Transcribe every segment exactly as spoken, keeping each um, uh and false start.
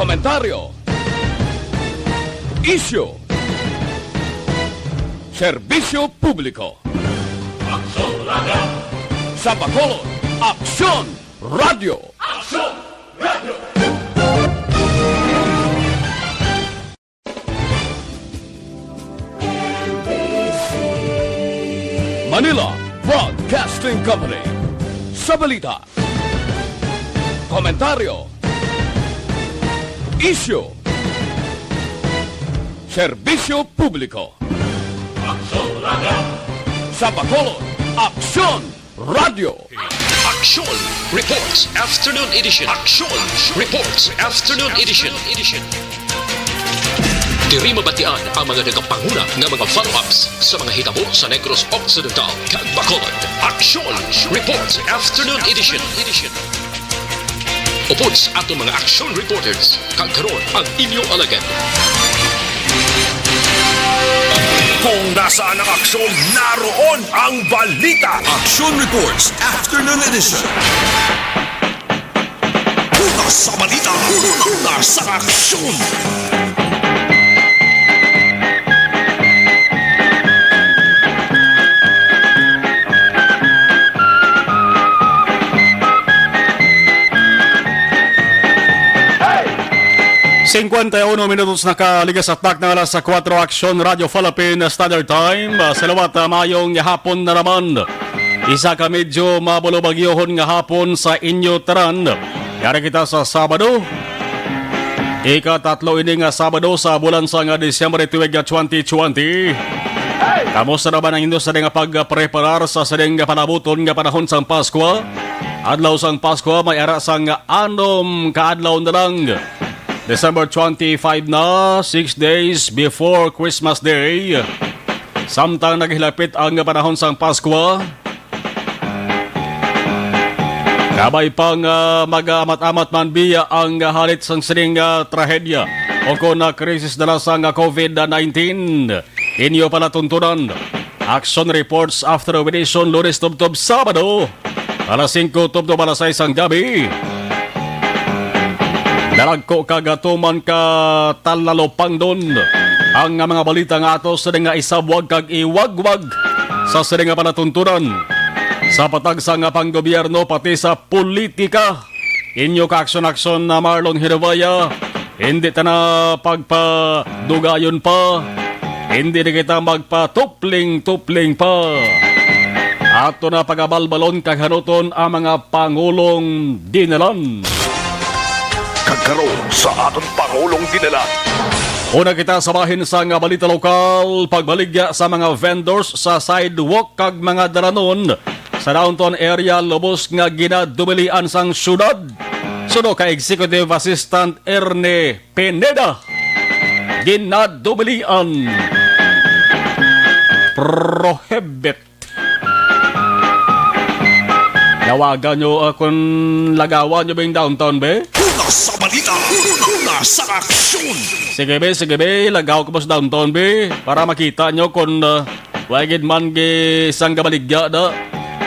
Komentaryo. Isyu. Serbisyo publiko. Aksyon Radio. Sa Bacolod, Aksyon Radio. Aksyon Radio. Manila Broadcasting Company. Sa balita, komentaryo, isyu, serbisyo publiko. Aksyon Radio. Sa Bacolod, Aksyon Radio. Aksyon Reports Afternoon Edition. Aksyon Reports Afternoon Edition. Diri mabatian ang mga nagapanguna nga mga follow-ups sa mga hitabo sa Negros Occidental kag Bacolod. Aksyon Reports Afternoon Edition. Upod sa aton mga action reporters, kag karon ang inyo alagad. Kung nasaan ang aksyon, naroon ang balita. Action Reports Afternoon Edition. Una sa balita, una sa aksyon. Singkwenta y uno minutos nakaligas sa takna nga alas kuwatro, Aksyon Radio Philippine Standard Time. Ah, sa liwat, ah, maayong hapon na naman. Isa ka medyo mabulobagyohon nga hapon sa inyo tanan. Yari kita sa Sabado. Ikatatlo ini nga Sabado sa bulan sa nga Disyembre tuig nga twenty twenty. Kamusta naman ang inyo sa nga pagpreparar sa sining nga palabuton nga panahon sang Paskwa? Adlaw sang Paskwa may ara sang anom ka adlaw na lang. December twenty-five na, six days before Christmas Day. Samtang naghilapit ang panahon sang Paskwa, kabay pa nga mag-amat-amat man biya ang halit sang sining, ah, trahedya o kon na krisis dala sang COVID nineteen. Inyo palatuntunan. Action reports after operation, Lunes tubtob Sabado, alas singko tubtob alas sais sang gabi. Dalagko kag atuman ka talalupangdon ang mga balita nga ato sila nga isabwag kag iwagwag sa sila nga palatuntunan sa patag sa nga panggobyerno pati sa politika. Inyo ka aksyon-aksyon na Marlon Hirvaya, hindi ta na pagpadugayon pa, hindi na kita magpatupling-tupling pa. Ato na pagabalbalon kag hanuton ang mga pangulong dinalan. Kag karon sa aton pangulong dinalan. Una kita sa bahin sa nga balita lokal, pagbaligya sa mga vendors sa sidewalk kag mga dalanon sa downtown area lubos nga ginadumilian sang syudad. Suno kay Executive Assistant Ernie Pineda, ginadumilian. Prohibit. Nawagan nyo, ah, kung lagawan nyo ba yung downtown, be? Una sa balita, una sa aksyon. Sige, be, sige, be, lagaw ko po sa downtown, be, para makita nyo kung, ah, wa gid man gi sang gabaligya da.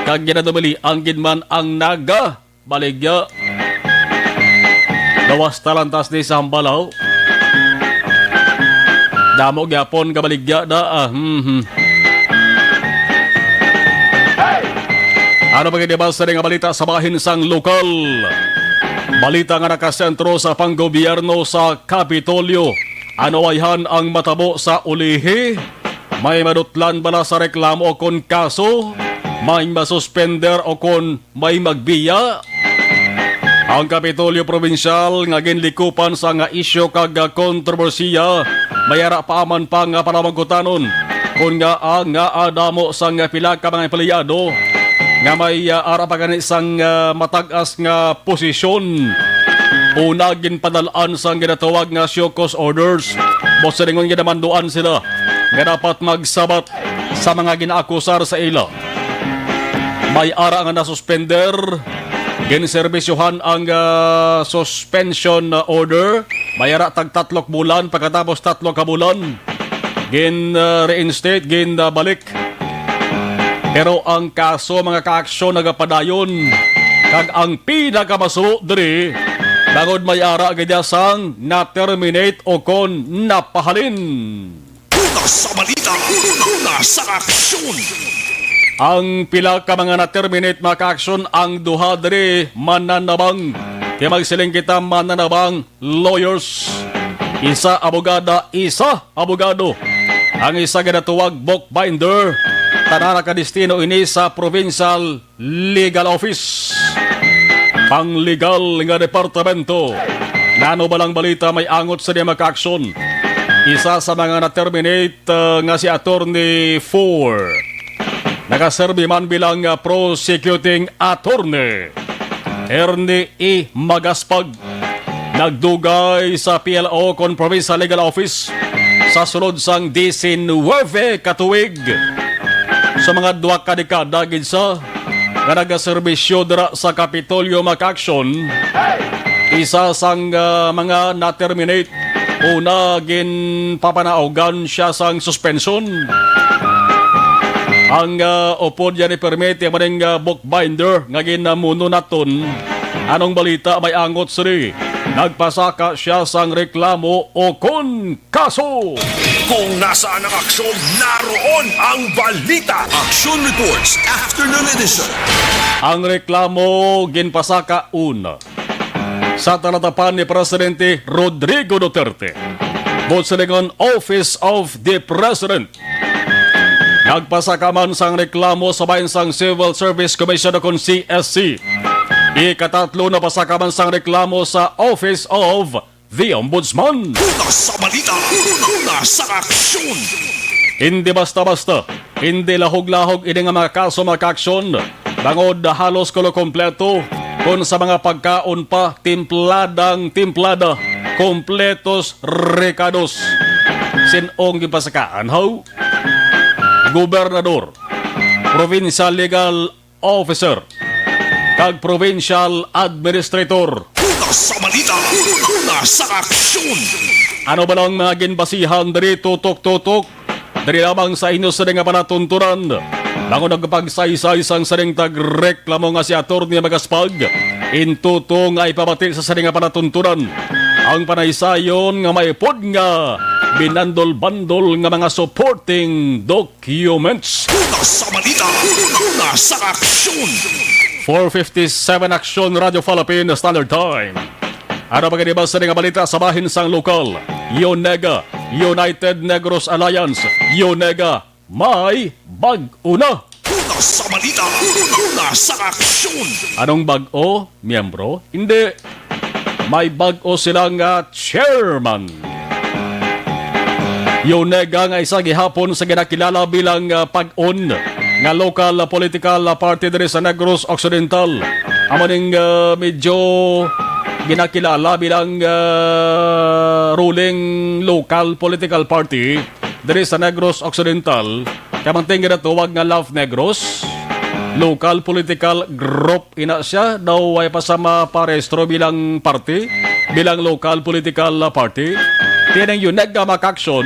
Kag ginadumilian gid man ang naga baligya. Gawas talantas ni sa hambalaw. Damo gyapon gabaligya da, ah. Hmm, hmm. Ano pa gid ba sa nga balita sa bahin sang lokal? Balita nga nakasentro sa panggobyerno sa Kapitolyo. Ano ayhan ang matabo sa ulihi? May madutlan bala sa reklamo o kon kaso? May masuspender o kon may magbiya? Ang Kapitolyo Probinsyal nga ginlikupan sa nga isyu kag kontrobersiya, may ara pa man pa nga panamangkutanon kon nga, ah, nga, ah, damo sa nga pila ka mga empleyado nga may, ah, ara pa gani sang, ah, matag-as nga posisyon. Una, ginpadal-an sang ginatawag nga show cause orders. Buot silingon, ginamanduan sila nga dapat magsabat sa mga ginaakusar sa ila. May ara nga nasuspender, ginserbisyohan ang, ah, suspension order. May ara tag tatlo ka bulan, pagkatapos tatlo ka bulan, gin, ah, reinstate, gin, ah, balik. Pero ang kaso, mga kaaksyon, nagapadayon. Kag ang pinakamasubo diri, Bangod may ara gid sang na-terminate o kon napahalin. Una sa balita, una sa aksyon. Ang pila ka mga na-terminate, mga ka-aksyon, ang duha diri mananabang. Kay magsiling kita, mananabang, lawyers. Isa abogada, isa abogado. Ang isa ginatuwag bookbinder. Tanan nakadestino ini sa provincial legal office. Panglegal nga departamento. Nano ba lang balita may angot sa mga ka-aksyon? Isa sa mga na-terminate, uh, nga si Attorney Four. Nagaserbi man bilang, uh, prosecuting attorney. Ernie E. Magaspag nagdugay sa P L O kon Provincial Legal Office sa sulod sang diecinuebe ka tuig. Sa mga duha ka dekada gid sa nga nagaserbisyo dira sa Kapitolyo, mga ka-aksyon, isa sang, ah, mga na-terminate, una, ginpapanaogan siya sang suspension. Ang, ah, upod yan ni permit, yung maning, ah, bookbinder nga ginamuno naton. Anong balita may angot sini? Nagpasaka siya sang reklamo o kon kaso. Kung nasaan ang aksyon, naroon ang balita. Action Reports, Afternoon Edition. Ang reklamo ginpasaka una sa talatapan ni Presidente Rodrigo Duterte. Buot silingon, Office of the President. Nagpasaka man sang reklamo sa bahin sang Civil Service Commission o kon C S C. Ikatatlo, napasaka man sang reklamo sa Office of the Ombudsman. Una sa balita, una sa aksyon. Hindi basta-basta, hindi lahog-lahog ini nga mga kaso, mga ka-aksyon, bangod halos kulo kompleto, kon sa mga pagkaon pa, timpladang timplada, kompletos rekados. Sin-ong gipasakaan, haw? Gobernador, Provincial Legal Officer, kag Provincial Administrator. Una sa balita, una sa aksyon. Ano ba lang mga ginbasihan diri, tutok-tutok? Diri lamang sa inyo sini nga palatuntunan. Bangon nagpagsaysay sang sining tagreklamo nga si Attorney Magaspag, intuto nga ipabati sa sini nga palatuntunan ang panaysayon nga may pod nga binandol-bandol nga mga supporting documents. Una sa balita, una sa aksyon. Four fifty-seven Aksyon, Radyo Philippine Standard Time. Ano pa gani ba sa nga balita sa bahin sang lokal? UNEGA, United Negros Alliance, UNEGA, may bag-o na. Una sa balita, una sa aksyon. Anong bag-o? Miyembro? Hindi. May bag-o sila nga chairman. UNEGA nga isa gihapon sa ginakilala bilang, ah, pag-on nga lokal political party diri sa Negros Occidental. Amo ning, ah, medyo ginakilala bilang, ah, ruling local political party diri sa Negros Occidental. Kay man ting ginatawag nga Love Negros, local political group ina siya, daw way pa sa maparehistro bilang party, bilang local political party. Tining UNEGA, mga ka-aksyon,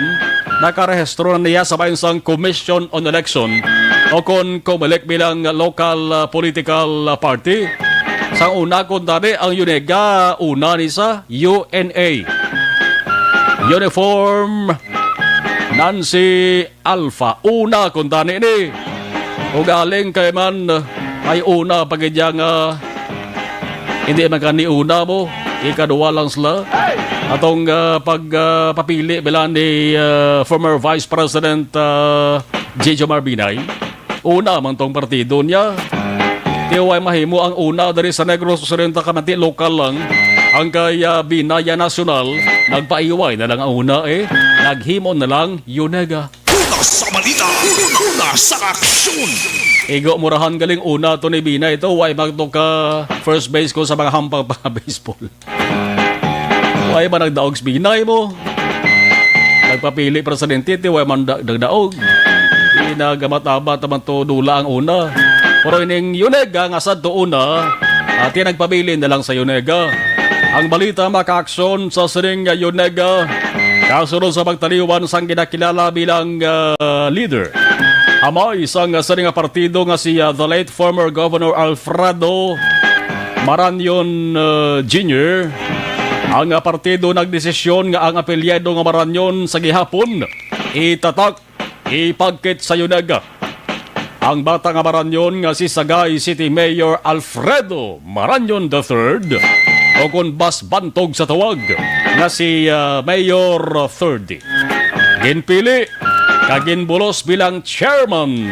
nakarehistro na niya sa bahin sang Commission on Election o kon COMELEC bilang local, ah, political, ah, party. Sang una, kuntani, ang UNEGA, una ni sa UNA. Uniform Nancy Alpha. Una, kuntani ni. Ugaling kay man, may una pa gid ya nga hindi man kani una mo, ikaduwa lang sila. Atong, ah, pag, ah, papili bilang ni, ah, former Vice President, ah, Gigi Marbinay. Una man tong partido niya. Tiway mahimo ang una diri sa Negros Occidental, kamanti lokal lang. Ang kay, ah, Binaya Nasyonal, nagpaiway na lang ang una, eh. Naghimo na lang UNEGA. Una sa balita, una sa aksyon. Igo, murahan galing una to ni Binay to. Way magto ka first base ko sa mga hampang pa baseball. Way ba nagdaog sa Binay mo? Nagpapili presidente, ti way man da-, nagdaog. Di nagama't-abat naman to dula ang una. Pero ining UNEGA nga sa to una, ati nagpabilin na lang sa UNEGA. Ang balita, mga ka-aksyon, sa sining UNEGA, kasunod sa pagtaliwan sang ginakilala bilang, ah, leader, amay sang sining nga partido nga si, ah, the late former Governor Alfredo Marañon, uh, Junior, Ang, ah, partido nagdesisyon nga ang apelyido nga Maranyon sa gihapon itatak, ipagkit sa Yuneg. Ang bata nga Maranyon nga si Sagay City Mayor Alfredo Maranyon the third, o kon mas bantog sa tawag, nga si, ah, Mayor thirty, ginpili kag ginbulos bilang chairman.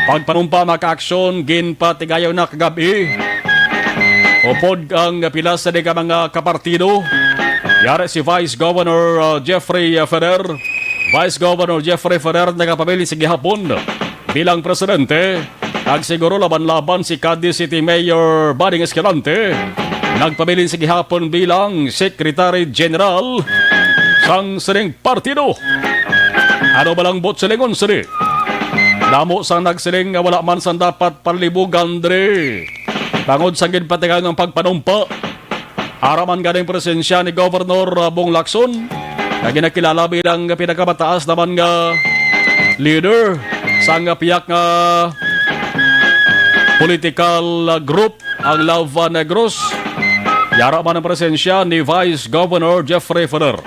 Pagpanumpa, mga kaaksyon, ginpatigayon na kagab-i upod ang pila sa di ka mga kapartido. Yari si Vice Governor, uh, Jeffrey, uh, Ferrer. Vice Governor Jeffrey Ferrer nagapabilin sa gihapon bilang presidente. Kag siguro laban-laban si Cadiz City Mayor Bading Escalante, nagpabilin sa gihapon bilang Secretary General sang sining partido. Ano ba lang buot silingon sini? Damo sang nagsiling nga wala man sang dapat palibugan diri tungod sang ginpatigayon nga pagpanumpa. Ara man ganing presensya ni Governor, uh, Bong Lacson, nga ginakilala bilang pinakamataas naman nga leader sang piyak nga political, uh, group, ang Lava Negros. Yara man ang presensya ni Vice Governor Jeffrey Ferrer.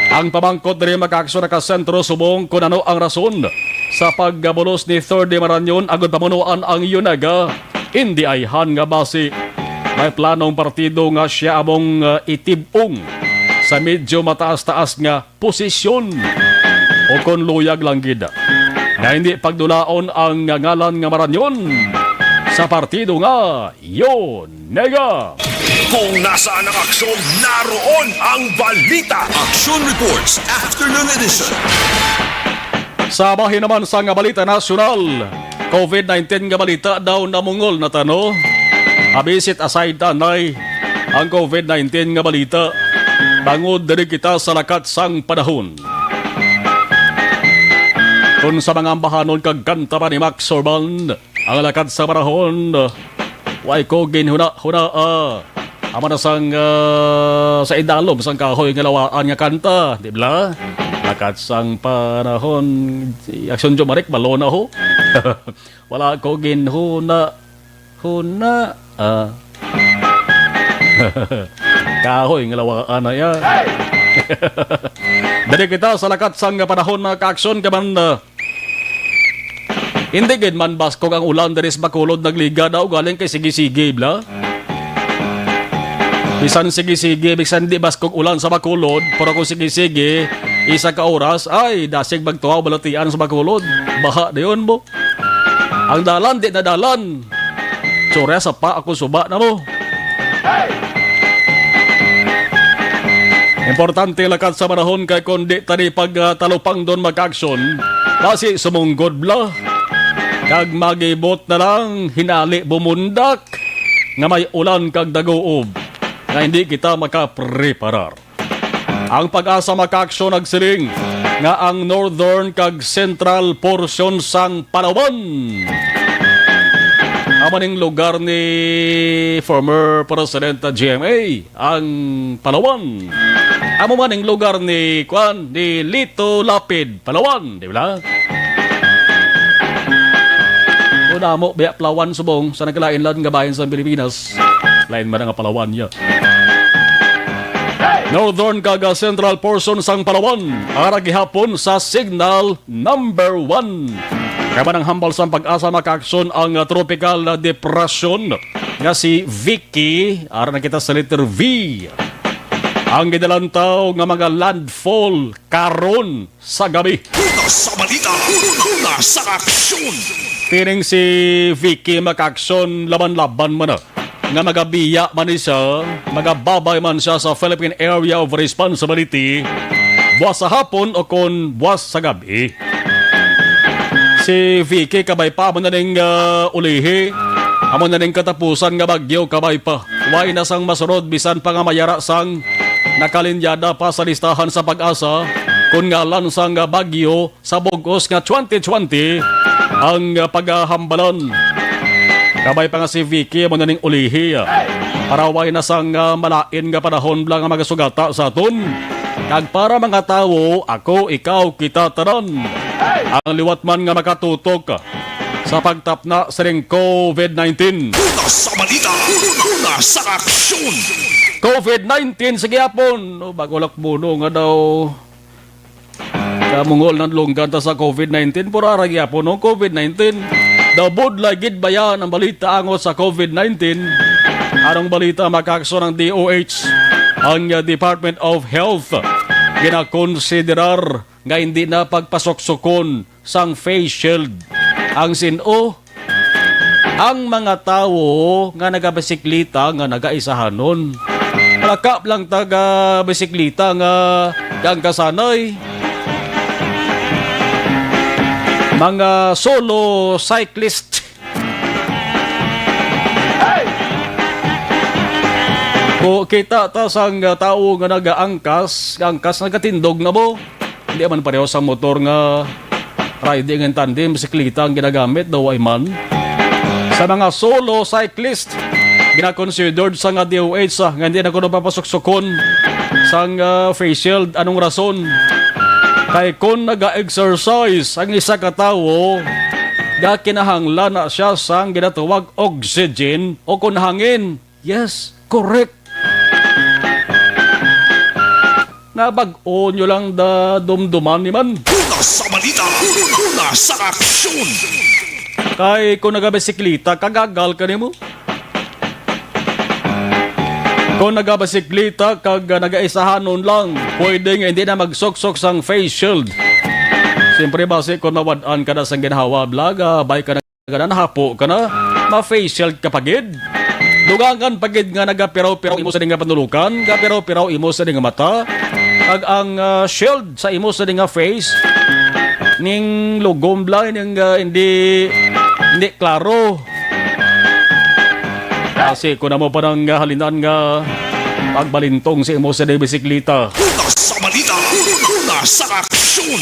Ang pamangkot diri, mga kaaksyon, nakasentro subong kung ano ang rason sa pagbulos ni Third Maranyon agud pamunuan ang Yuneg. Indi ayhan nga basi may planong partido nga siya among, uh, itib-ong sa medyo mataas-taas nga posisyon, o kon luyag lang gid nga hindi pagdulaon ang ngalan nga Maranyon sa partido nga Yuneg. Kung nasaan ang aksyon, naroon ang balita. Aksyon Reports, Afternoon Edition. Sa bahin naman sang balita nasyonal, covid nineteen nga balita daw namungol na tano. Abisit aside tanay ang covid nineteen nga balita, bangod diri kita sa lakat sang panahon. Kung sa mga ambahanon kag kanta pa ni Max Orban, ang lakat sa panahon, way ko ginhuna-hunaa. Amo na sang, ah, sa idalom sang kahoy nga lawaan nga kanta, di ba? Lakat sang panahon, si Aksyon Jomaric, malo na ho. Wala ko ginhuna, huna, ah. Kahoy nga lawaan na ya. Dali kita sa lakat sang panahon, mga kaaksyon, kaman, ah, hindi gid man baskog ang ulan diri sa Bacolod, nagliga daw galing kay sige-sige, bla. Bisan sige-sige, bisan di baskog ulan sa Bacolod, pero kung sige-sige, isa ka oras, ay, dasig magtuhaw balatian sa Bacolod. Baha dayon mo. Ang dalan, di na dalan. Sorry, sa pa ako suba na mo. Importante lakat sa panahon kay kung di tani pag, ah, talupangdon, mga kaaksyon, basi sumunggod bla. Kag magibot na lang, hinali bumundak nga may ulan kag daguob nga hindi kita makapreparar. Ang PAGASA, mga kaaksyon, nagsiling nga ang northern kag central portion sang Palawan amo ning lugar ni former President G M A, ang Palawan. Amo man ning lugar ni, kwan, ni Lito Lapid, Palawan, di ba? Una mo, biya Palawan subong sa nagkalain-lain nga bahin sa Pilipinas. Lain man nga Palawan niya. Northern kag, ah, central portion sang Palawan, ara gihapon sa signal number one. Kaya man ang hambal sang PAGASA, mga kaaksyon, ang, ah, tropical na depression nga si Vicky, ara na kita sa letter V. Ang ginalantaw nga mga landfall karon sa gabi. Una sa balita, una sa aksyon. Pining si Vicky, mga kaaksyon, laban-laban man na nga magabiya man ni siya, magababay man siya sa Philippine Area of Responsibility, buwas sa hapon o kon buwas sa gabi. Si Vicky, kabay pa, amo na ning, ah, ulihi, amo na ning katapusan nga bagyo, kabay pa. Way na sang masunod, bisan pa nga mayara sang nakalinyada pa sa listahan sa PAGASA, kon ngalan sang bagyo sa bug-os nga twenty twenty ang paghambalan. Kabay pa nga si Vicky, amo na ning ulihi. Para way na sang, ah, malain nga panahon lang nga magasugata sa aton. Kag para mga tawo, ako, ikaw, kita tanan, ang liwat man nga makatutok sa pagtapna sining covid nineteen. Una sa balita, una sa aksyon. COVID nineteen sa gihapon. O, bago lang muno nga daw kamungol ng lunggan ta sa COVID nineteen, pura ra gyapon, no? COVID nineteen. Daw budlay gid ba yan ang balita angot sa COVID nineteen? Anong balita, mga kaaksyon, ng D O H? Ang, uh, Department of Health ginakonsiderar nga hindi na pagpasuksukon sang face shield ang sin-o, ang mga tawo nga nagabisikleta nga nagaisahanon. Lakap lang taga bisikleta nga gangkasanay. Mga solo cyclist. Ko kita ta sang, ah, tawo nga nagaangkas, angkas nagatindog na mo. Hindi man pareho sa motor nga riding and tandem, bisikleta ang ginagamit, daw ay man. Sa mga solo cyclist, ginakonsidered sa nga D O H, ah, nga hindi na kuno papasuksukon sang, ah, face shield. Anong rason? Kay kung naga-exercise ang isa ka tawo, ga kinahanglan na siya sang ginatawag oxygen o kung hangin. Yes, correct. Nga bag-o nyo lang da dumduman ni man. Una sa balita, una sa aksyon. Kay kung nagabisikleta, kagagal ka nimo. Kung nagabisikleta kag, ah, nagaisahanon lang, pwede nga hindi na magsuksok sang face shield. Siyempre, basi kung mawad-an ka na sang ginhawa, blaga, bay ka na, nahapo ka na, ma-face shield ka pa gid. Dugangan pa gid nga nagapiraw-piraw imo sa nga panulukan, gapiraw-piraw imo sa nga mata, kag ang, ah, shield sa imo sa nga face, ning lugom lang, ning, ah, hindi, hindi klaro. Kasi kung amo pa nang, ah, halinan nga pagbalintong sa imo sa bisikleta. Una sa balita, una sa aksyon.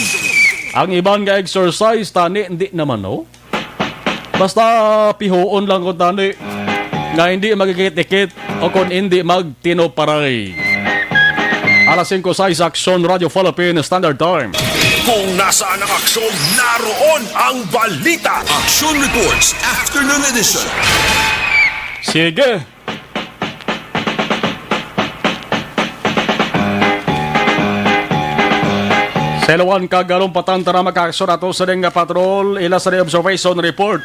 Ang iban nga exercise, tani, hindi naman, no? Basta pihuon lang ko, tani, nga hindi magikit-ikit o kung hindi magtinoparay. Alas singko sais, Aksyon, Radyo Philippine Standard Time. Kung nasaan ang aksyon, naroon ang balita. Action Reports, Afternoon Edition. Sige. Sa Iloan kag Alumpatan, tara, mga kaaksyon, ato sa ning patrol, ila sa ning observation report.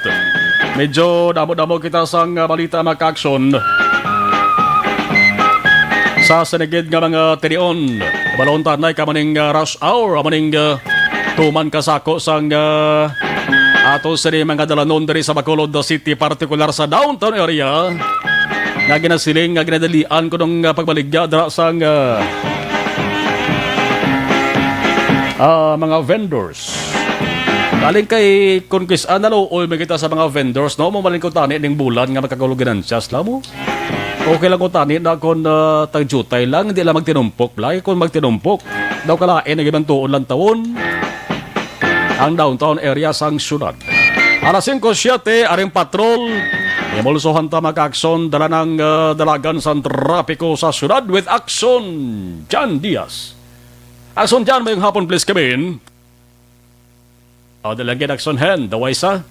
Medyo damo-damo kita sang, ah, balita, mga kaaksyon. Sa sinigid nga mga tinion, balon tanay ka maning, ah, rush hour, maning, ah, tuman ka sako sang, ah, ato sa mga dalanon diri sa Bacolod City, partikular sa downtown area, nga ginasiling nga ginadalian kuno nga pagbaligya dira sang, ah, ah, mga vendors. Galing kay, kung kis-, ah, naluoy man kita sa mga vendors, no? Mamalin ko tani ning bulan nga makakaulo ginansyas lang mo. Okay lang ko tani na kung, ah, tagjutay lang, hindi lang magtinumpok, bla. Kung magtinumpok, daw kalain ang ibang tuon lang taon ang downtown area sang syudad. Alas singko siyete, aring patrol. Imulsohan ta, mga kaaksyon, dala ng, ah, dalagan sang trapiko sa syudad with Aksyon Jan Diaz. Aksyon Jan, mayong hapon, please come in. O, dalagan Aksyon Hen, daway sa.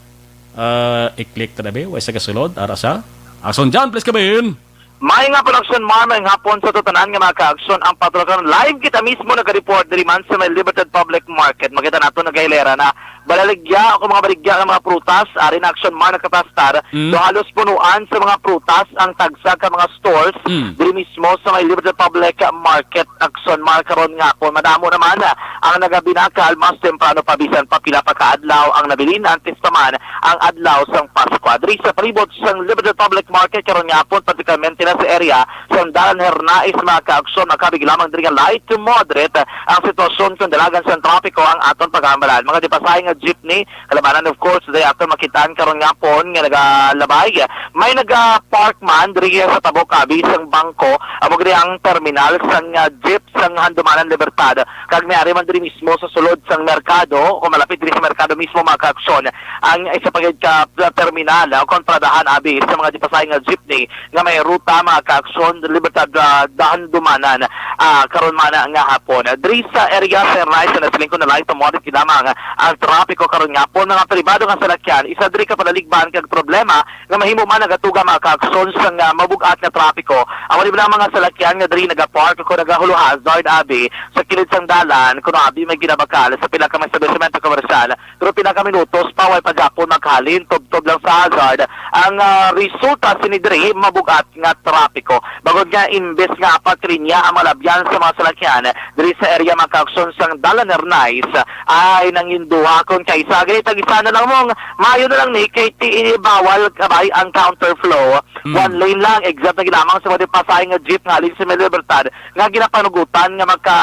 Ah, i-click ta na ba? Way sa kasulod, ara sa. Aksyon Jan, please come in. May nga production, Mar, may hapon sa tutanan nga mga kaaksyon ang patrol karon. Live kita mismo naga-report diri man sa may Libertad Public Market. Makita nato nagahilera na balaligya o kung mga baligya nga mga prutas, ari na Aksyon, Mar, nakatastar. Mm. So halos punuan sa mga prutas ang tagsa ka mga stores Mm. diri mismo sa may Libertad Public Market, Aksyon, Mar, karon nga hapon. Madamo naman ang nagabinakal mas temprano pa, bisan pa pila pa ka adlaw ang nabilin antes pa man ang adlaw sang Paskwa. Diri sa palibot sang Libertad Public Market karon nga hapon, particularmente na sa area sang Dalan Hernais, mga kaaksyon, makabig lamang diri nga light to moderate ang sitwasyon kung dalagan sang trapiko ang aton pag-aambalan. Mga dipasahe nga jeepney, kalabanan, of course, diri aton makitaan karon nga hapon nga nagalabay. May naga-park man diri sa tabok abi sang bangko, amo gid ang terminal sang, ah, jeep sang Handumanan Libertad. Kag may ari man diri mismo sa sulod sang merkado, o malapit diri sa merkado mismo, mga kaaksyon, ang isa pa gid ka terminal, ah, kon paradahan abi sa mga dipasahe nga jeepney nga may ruta, mga kaaksyon, Libertad, ah, Handumanan, ah, karon man nga hapon. Diri sa area sa Hernais, sa nasiling ko na light to moderate lamang ang trapiko karon nga hapon, mga pribado nga salakyan, isa diri ka palaligban kag problema nga mahimo man nagatuga, mga kaakson, sang, ah, mabug-at nga trapiko. Amo ni lang mga salakyan nga diri nagapark o nagahuluhazard abi sa kilid sang dalan, kuno abi may ginabakal sa pila ka mga establisimento komersyal, pero pila ka minutos pa, way pa gyapon makahalin, tubtob lang sa hazard. Ang, ah, resulta sini diri, mabug-at nga trapiko. Bangod nga imbes nga apat linya ang malabyan sa mga salakyan diri sa area, mga kaakson, sang Dalan Hernais, ay nanginduha kon kaisa. Gani, tag-isa na lang mong maayo na lang ni kay ti bawal kabay ang counterflow. Hmm. One lane lang, except na gid lamang sa mga pasahe nga jeep nga halin sa may Libertad nga ginapanugutan nga maka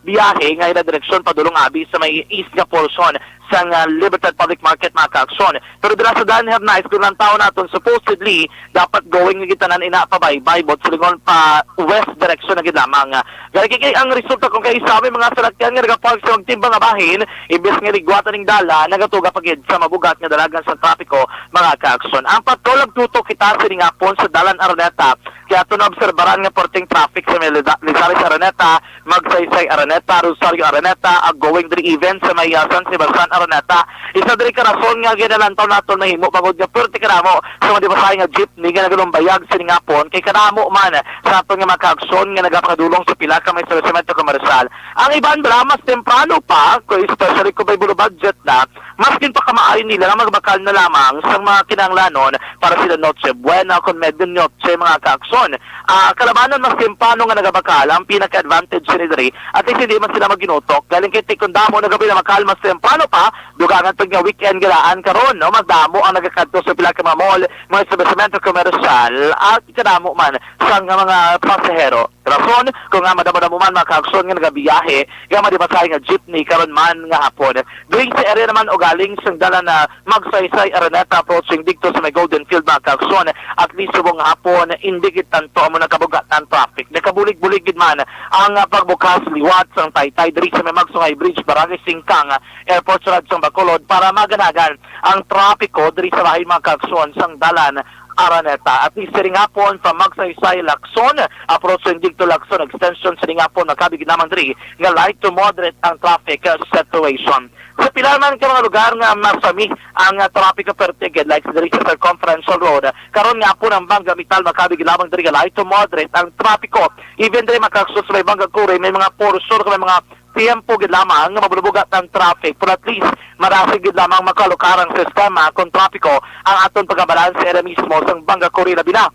biyahe nga ila direksyon padulong abi sa may east nga portion sang, ah, Libertad Public Market, mga kaakson. Pero dira sa Dalan Hernais, kung lantawon naton, supposedly dapat going nga gitanan ina pabaybay, but silingon pa west direction na gid lamang. Gani kay ang resulta kung kaisa may mga salakyan nga nagapark sa magtimbang nga bahin, imbes nga ligwatan ning dalan, nagatuga pa gid sa mabugat nga dalagan sa trapiko, mga kaakson. Ang patrol, nagtutok kita sining hapon sa Dalan Araneta, kaya aton naobserbaran nga perting traffic sa may Liza-, Lizares Araneta, Magsaysay Araneta, Rosario Araneta, ag going diri even sa may, ah, San Sebastian Araneta. Isa diri ka rason nga ginalantaw naton mahimo bangod nga perti kadamo sa mga pasahe nga jeepney nga nagalumbayag sining hapon kay kadamo man sa aton nga mga kaagson nga nagapakadulong sa pila ka mga establisimento komersyal. Ang iban bala mas temprano pa, kung especially kung may bulo budget na, mas ginpakamaayo nila nga magbakal na lamang sang mga kinahanglanon para sila Noche Buena kon Medianoche, mga kaagson. Ah, kalabanan mas temprano nga nagabakal ang pinaka-advantage sini diri, at least hindi man sila maginutok. Galing kay tikon damo na gabi na makal mas temprano pa, dugangan pag nga weekend galaan karon, no? Madamo ang nagakadto sa pila ka mga mall, mga establisimento komersyal, at kadamo man sa nga mga pasahero. Rason kung nga madamo-damo man mga kaagson nga nagabiyahe nga madipasahe nga jeepney karon man nga hapon. Diri sa area naman o galing sa dalan na Magsaysay Araneta approaching didto sa may Golden Field, mga kaagson, at least subong hapon, hindi gid tanto amo nakabugat ang traffic. Nakabulig-bulig gid man ang, ah, pagbukas liwat sang Taytay diri sa may Magsungay Bridge, Barangay Singkang, ah, Airport Surad sang Bacolod para maganagan ang trapiko diri sa bahin, mga kaagson, sang dalan Araneta. At least sining hapon from Magsaysay, Lacson, approaching didto Lacson Extension, sining hapon makabig lamang diri nga light to moderate ang traffic, ah, situation. Sa pila man ka mga lugar nga masami ang, ah, trapiko perti gid, like diri sa Circumferential Road, karon nga hapon ang Bangga Metal makabig lamang diri nga light to moderate ang trapiko. Even diri, mga kaagson, sa may Bangga Kuri, may mga portion, may mga tiyempo gid lamang nga mabulubugat ang traffic, pero at least marasig gid lamang makalukar ang sistema kon trapiko ang aton pagabalaan sa area mismo sang Bangga Kuri, labi na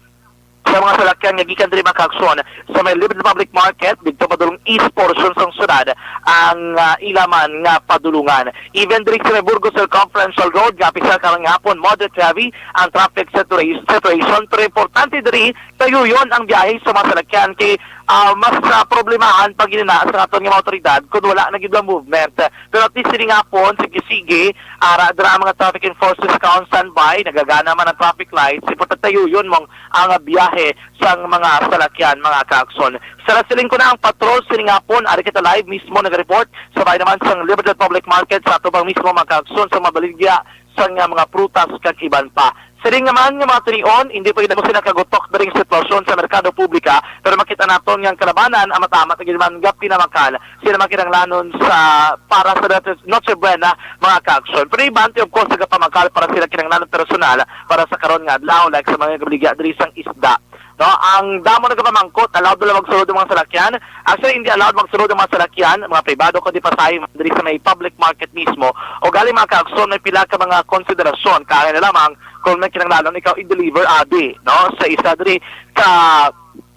sa mga salakyan nga gikan diri, mga kaagson, sa may Liberty Public Market, didto padulong east portion sang syudad ang, ah, ila man nga padulungan. Even diri sa may Burgos Circumferential Road, nga pisa karong hapon, moderate heavy ang traffic situa-, situation. Pero importante diri, tayuyon ang biyahe sa mga salakyan kay, ah, mas, ah, problemahan pag ginina sa aton nga mga awtoridad kung wala na gid ang movement. Pero at least sining hapon, sige-sige, ara dira ang mga traffic enforcers ka on standby, nagagana man ang traffic lights, importante tayuyon mong ang biyahe sang mga salakyan, mga kaagson. Sa nasiling ko na ang patrol sining hapon, ari kita live mismo nag-report sa bahin naman sang Libertad Public Market sa atubang mismo, mga kaagson, sa mabaligya sang, ah, mga prutas kag iban pa. Siling naman nga mga tinion, hindi pa gid mo sila kagutok diri nga sitwasyon sa merkado publika, pero makita naton nga ang kalabanan ang matamat na gid man nga pinamakal sila makinahanglanon sa, para sa Noche, Noche Buena, mga kaagson. Pero iban ti, of course, nagapamakal para sila kinahanglanon personal para sa karon nga adlaw, like sa mga gabaligya diri sang isda. No, ang damo nagapamangkot, allowed ba magsulod ang mga salakyan? Actually, hindi allowed magsulod ang mga salakyan, mga pribado, kundi pasahe diri sa may public market mismo. O gali, mga kaagson, may pila ka mga konsiderasyon. Kaangay na lamang kung may kinahanglanon ikaw i-deliver abi, no? Sa isa diri ka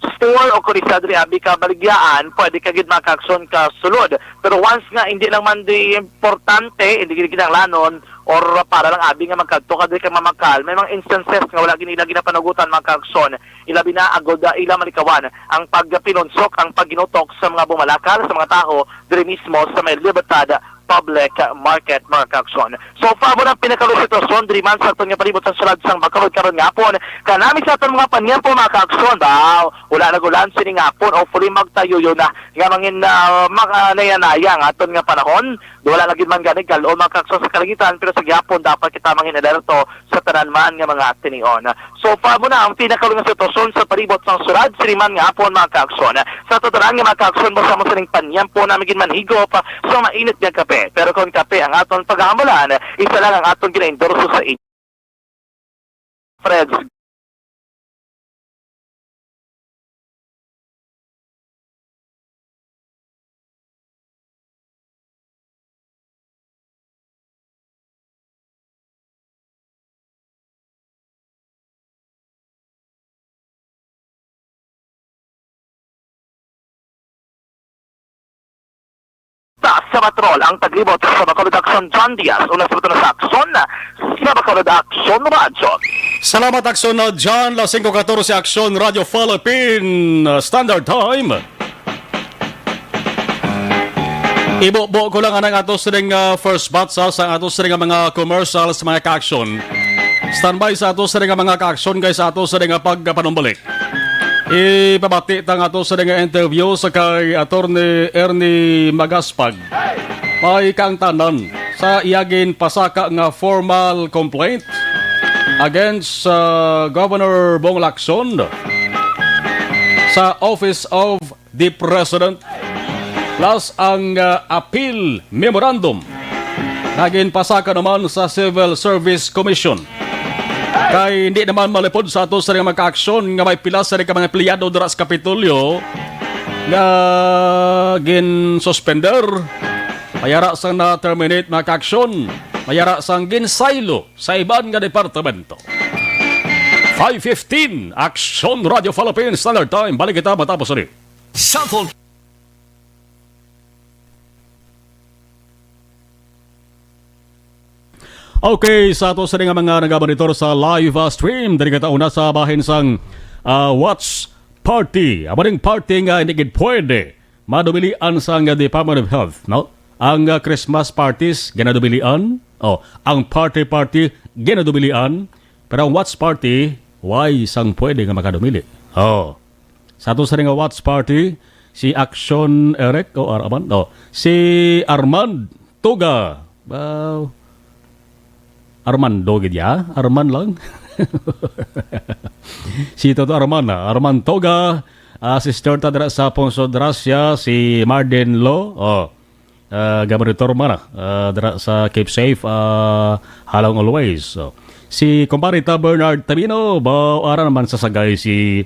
store o kung isa diri abi ka baligyaan, pwede ka gid, mga kaagson, ka sulod. Pero once nga hindi lang man di importante, hindi gid kinahanglanon, or para lang abi nga magkadto ka diri ka mamakal, may mga instances nga wala gid nila ginapanugutan, mga kaagson. Ilabi na agod, ah, ila malikawan ang pagpinunsok, ang pagginutok sa mga bumalakal, sa mga tawo diri mismo sa may Libertad Public Market, mga kaagson. So, amo na ang pinakalos sitwasyon diri man sa aton nga palibot sa syudad sang Bacolod karon nga hapon. Kanami sa aton mga panyempo, mga kaagson, ba, wala nag-ulan sining hapon. Hopefully, magtayuyon na nga mangin, ah, mga naya-naya ang aton nga panahon. Wala na gid man gani kal-on, mga kaagsoon, sa kalangitan, pero sa gihapon dapat kita mangin-alerto sa tanan man nga mga tinion. So far mo na ang pinakauli nga sitwasyon sa palibot sang syudad sini man nga hapon, mga kaagsoon. Sa totoran nga, mga kaagsoon, basta mo sining panyempo namin gid manhigop sa mainit nga kape. Pero kung kape ang aton paghahambalan, isa lang ang aton gina-endorso sa inyo. Friends. Ta sa Matrol ang taglibot sa Bacolod Aksyon, John Diaz. Una sa Bacolod Aksyon, sa Bacolod Aksyon Radyo. Salamat, Aksyon na John. Las singko katorse, Aksyon Radyo Philippine, uh, Standard Time. Ibubo ko lang anang ato sining, uh, first batch sa, sa ato sining mga commercials, mga ka-aksyon. Standby sa ato sining mga ka-aksyon, guys, sa ato sining pagpanumbalik. Ipabati ta nga ato sa nga interview sa kay Attorney Ernie Magaspag. May kaangtanan sa iya ginpasaka nga formal complaint against sa Governor Bong Lacson sa Office of the President, plus ang, ah, appeal memorandum nga ginpasaka naman sa Civil Service Commission. Kay hindi naman malipod sa ato sa mga ka-aksyon nga may pila sa ka mga empleyado dira sa Kapitolyo nga gin-suspender, mayara sang na-terminate, mga ka-aksyon, mayara sang ginsaylo sa iban nga departamento. Five fifteen, Aksyon Radio Philippines Standard Time. Balik kita matapos ini. Sample. Okay, sa ato sa nga mga nagamonitor sa live, ah, stream, diri kita una sa bahin sang, ah, watch party. Amo ning party nga hindi gid pwede madumilian sang Department of Health, no? Ang, ah, Christmas parties, ginadubilian. Oh, ang party party, ginadubilian. Pero ang watch party, why sang pwede nga makadumili? Oh. Sa ato sa nga watch party, si Action Eric o Ar-, Arman, oh, si Armand Tuga. Wow. Armando gid ya? Arman lang. Si Toto Arman, ah, Arman Toga, ah, sister ta dira sa Ponsod Rasya, si Marden Lo, oh, ah, gabaritor man, ah, dira sa Keep Safe, ah, Halong Always. So, si Kumpare Ta Bernard Tabino, ba, ara naman sa Sagay si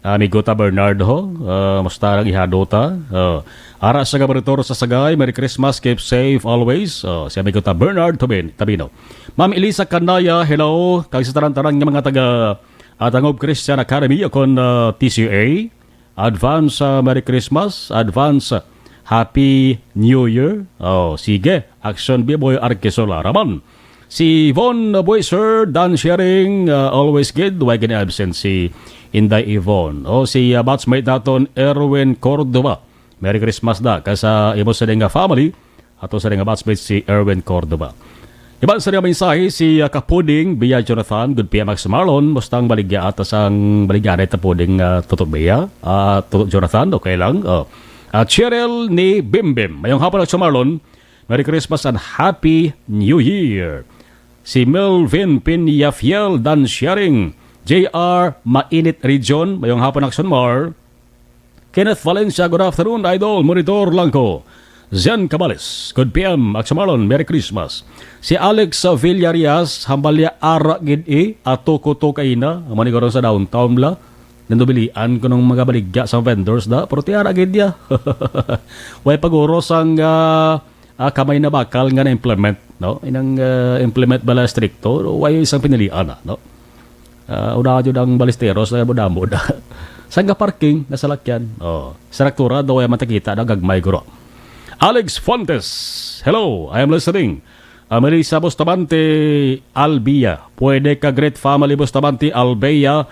Amigo Ta Bernard ho, ah, musta ang ihado ta? Oh, ara sa gabaritor sa Sagay, Merry Christmas, keep safe always. Oh, si Amigo Ta Bernard Tobin-, Tabino. Ma'am Elisa Canaya, hello. Kag sa tanan-tanan nga mga taga, ah, Tangob Christian Academy, akon, ah, T C A. Advance, ah, Merry Christmas, advance, ah, Happy New Year. Oh, sige. Action B-Boy Arquesola Raman. Si Yvonne Buiser, Dan Sharing, ah, always good. Why gani absent si Inday Yvonne? Oh, si, ah, batchmate naton, Erwin Cordova. Merry Christmas da ka sa imo sa nga family. Ato sa nga batchmate si Erwin Cordova. Iban sa nga mensahe si, ah, Kapuding Bia Jonathan, good P M Max Marlon, mustang baligya ata sang baligya na ita Puding, ah, Tuto Bia, ah, Tuto Jonathan, okay lang. Oh. Ah, Cheryl ni Bimbim, mayong hapon Max Marlon, Merry Christmas and Happy New Year. Si Melvin Pinyafiel, Dan Sharing, J R Mainit Region, mayong hapon Action Mar. Kenneth Valencia, good afternoon, Idol. Monitor lang ko. Zen Cabales, good P M, Action Marlon, Merry Christmas. Si Alex, uh, Villarias, hambal niya, ara gid, eh, ato ko to kaina, amo ni karon sa downtown la. Nandubilian ko nung mga baligya sa vendors da, pero ti ara gid niya. Way pag-uros ang, ah, ah, kamay na bakal nga na-implement, no? Inang, ah, implement bala stricto, way isang pinilian na, no? Ah, una jud ang balisteros na budamod. Sangga parking na salakyan. Oh, sa Raktura daw ay matakita na gagmay guro. Alex Fuentes, hello, I am listening. Ah, Melissa Bustamante Albia, pwede ka great family Bustamante Albea,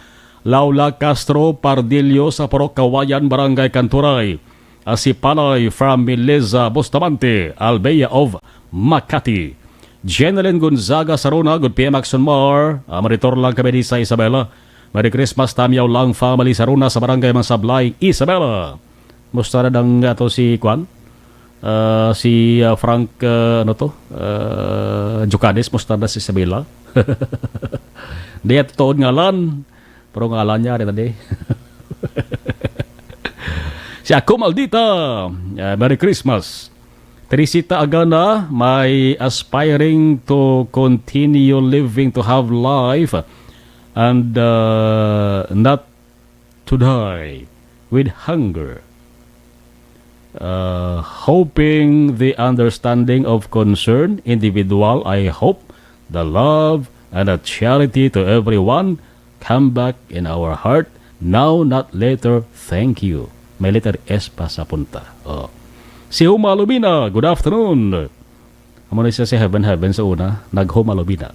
Laula Castro Pardillo sa Purok Kawayan, Barangay Kanturay. Ah, si Palay from Melissa Bustamante Albea of Makati. Jeneline Gonzaga Saruna, good P M Action Mar. Ah, monitor lang kami di sa Isabela. Merry Christmas, Tamyaw lang family Saruna sa Barangay Masablay, Isabela. Musta na dang ato si Kwan? Ah, si, ah, Frank, ah, ano to? Ah, Jucades, musta na si Isabela? Di, ang tuod ngalan. Pero ngalan niya, rin na di. Si Ako Maldita, ah, Merry Christmas. Teresita Agana, may aspiring to continue living, to have life, and, uh, not to die with hunger. Uh, hoping the understanding of concern, individual, I hope, the love and the charity to everyone come back in our heart, now, not later. Thank you. May letter S pa sa punta. Oh. Si Huma Lumina, good afternoon. Amo na siya si Heaven Heaven sa una, naghumalubina.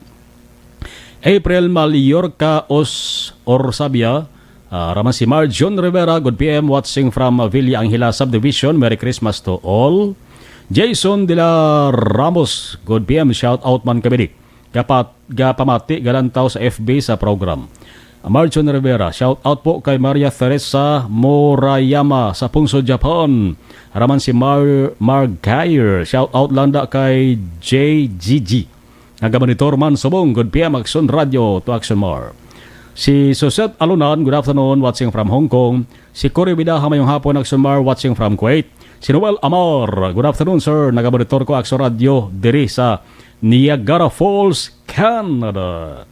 April Mallorca Os Orsabia, ah, raman si Mar John Rivera, good P M, watching from, ah, Villa Angela Subdivision. Merry Christmas to all. Jason de la Ramos, good P M, shout out man kami di. Gapat-, gapamati, galantaw sa F B sa program. Marjon Rivera, shout out po kay Maria Teresa Murayama sa Pungso, Japan. Raman si Mar-, Margair, shout out lang da kay J G G. Nagamonitor man subong, good P M Action Radio to Action Mar. Si Suzette Alunan, good afternoon, watching from Hong Kong. Si Cory Bidaha, mayong hapon, Action Mar, watching from Kuwait. Si Noel Amar, good afternoon, sir. Nagamonitor ko Action Radio diri sa Niagara Falls, Canada.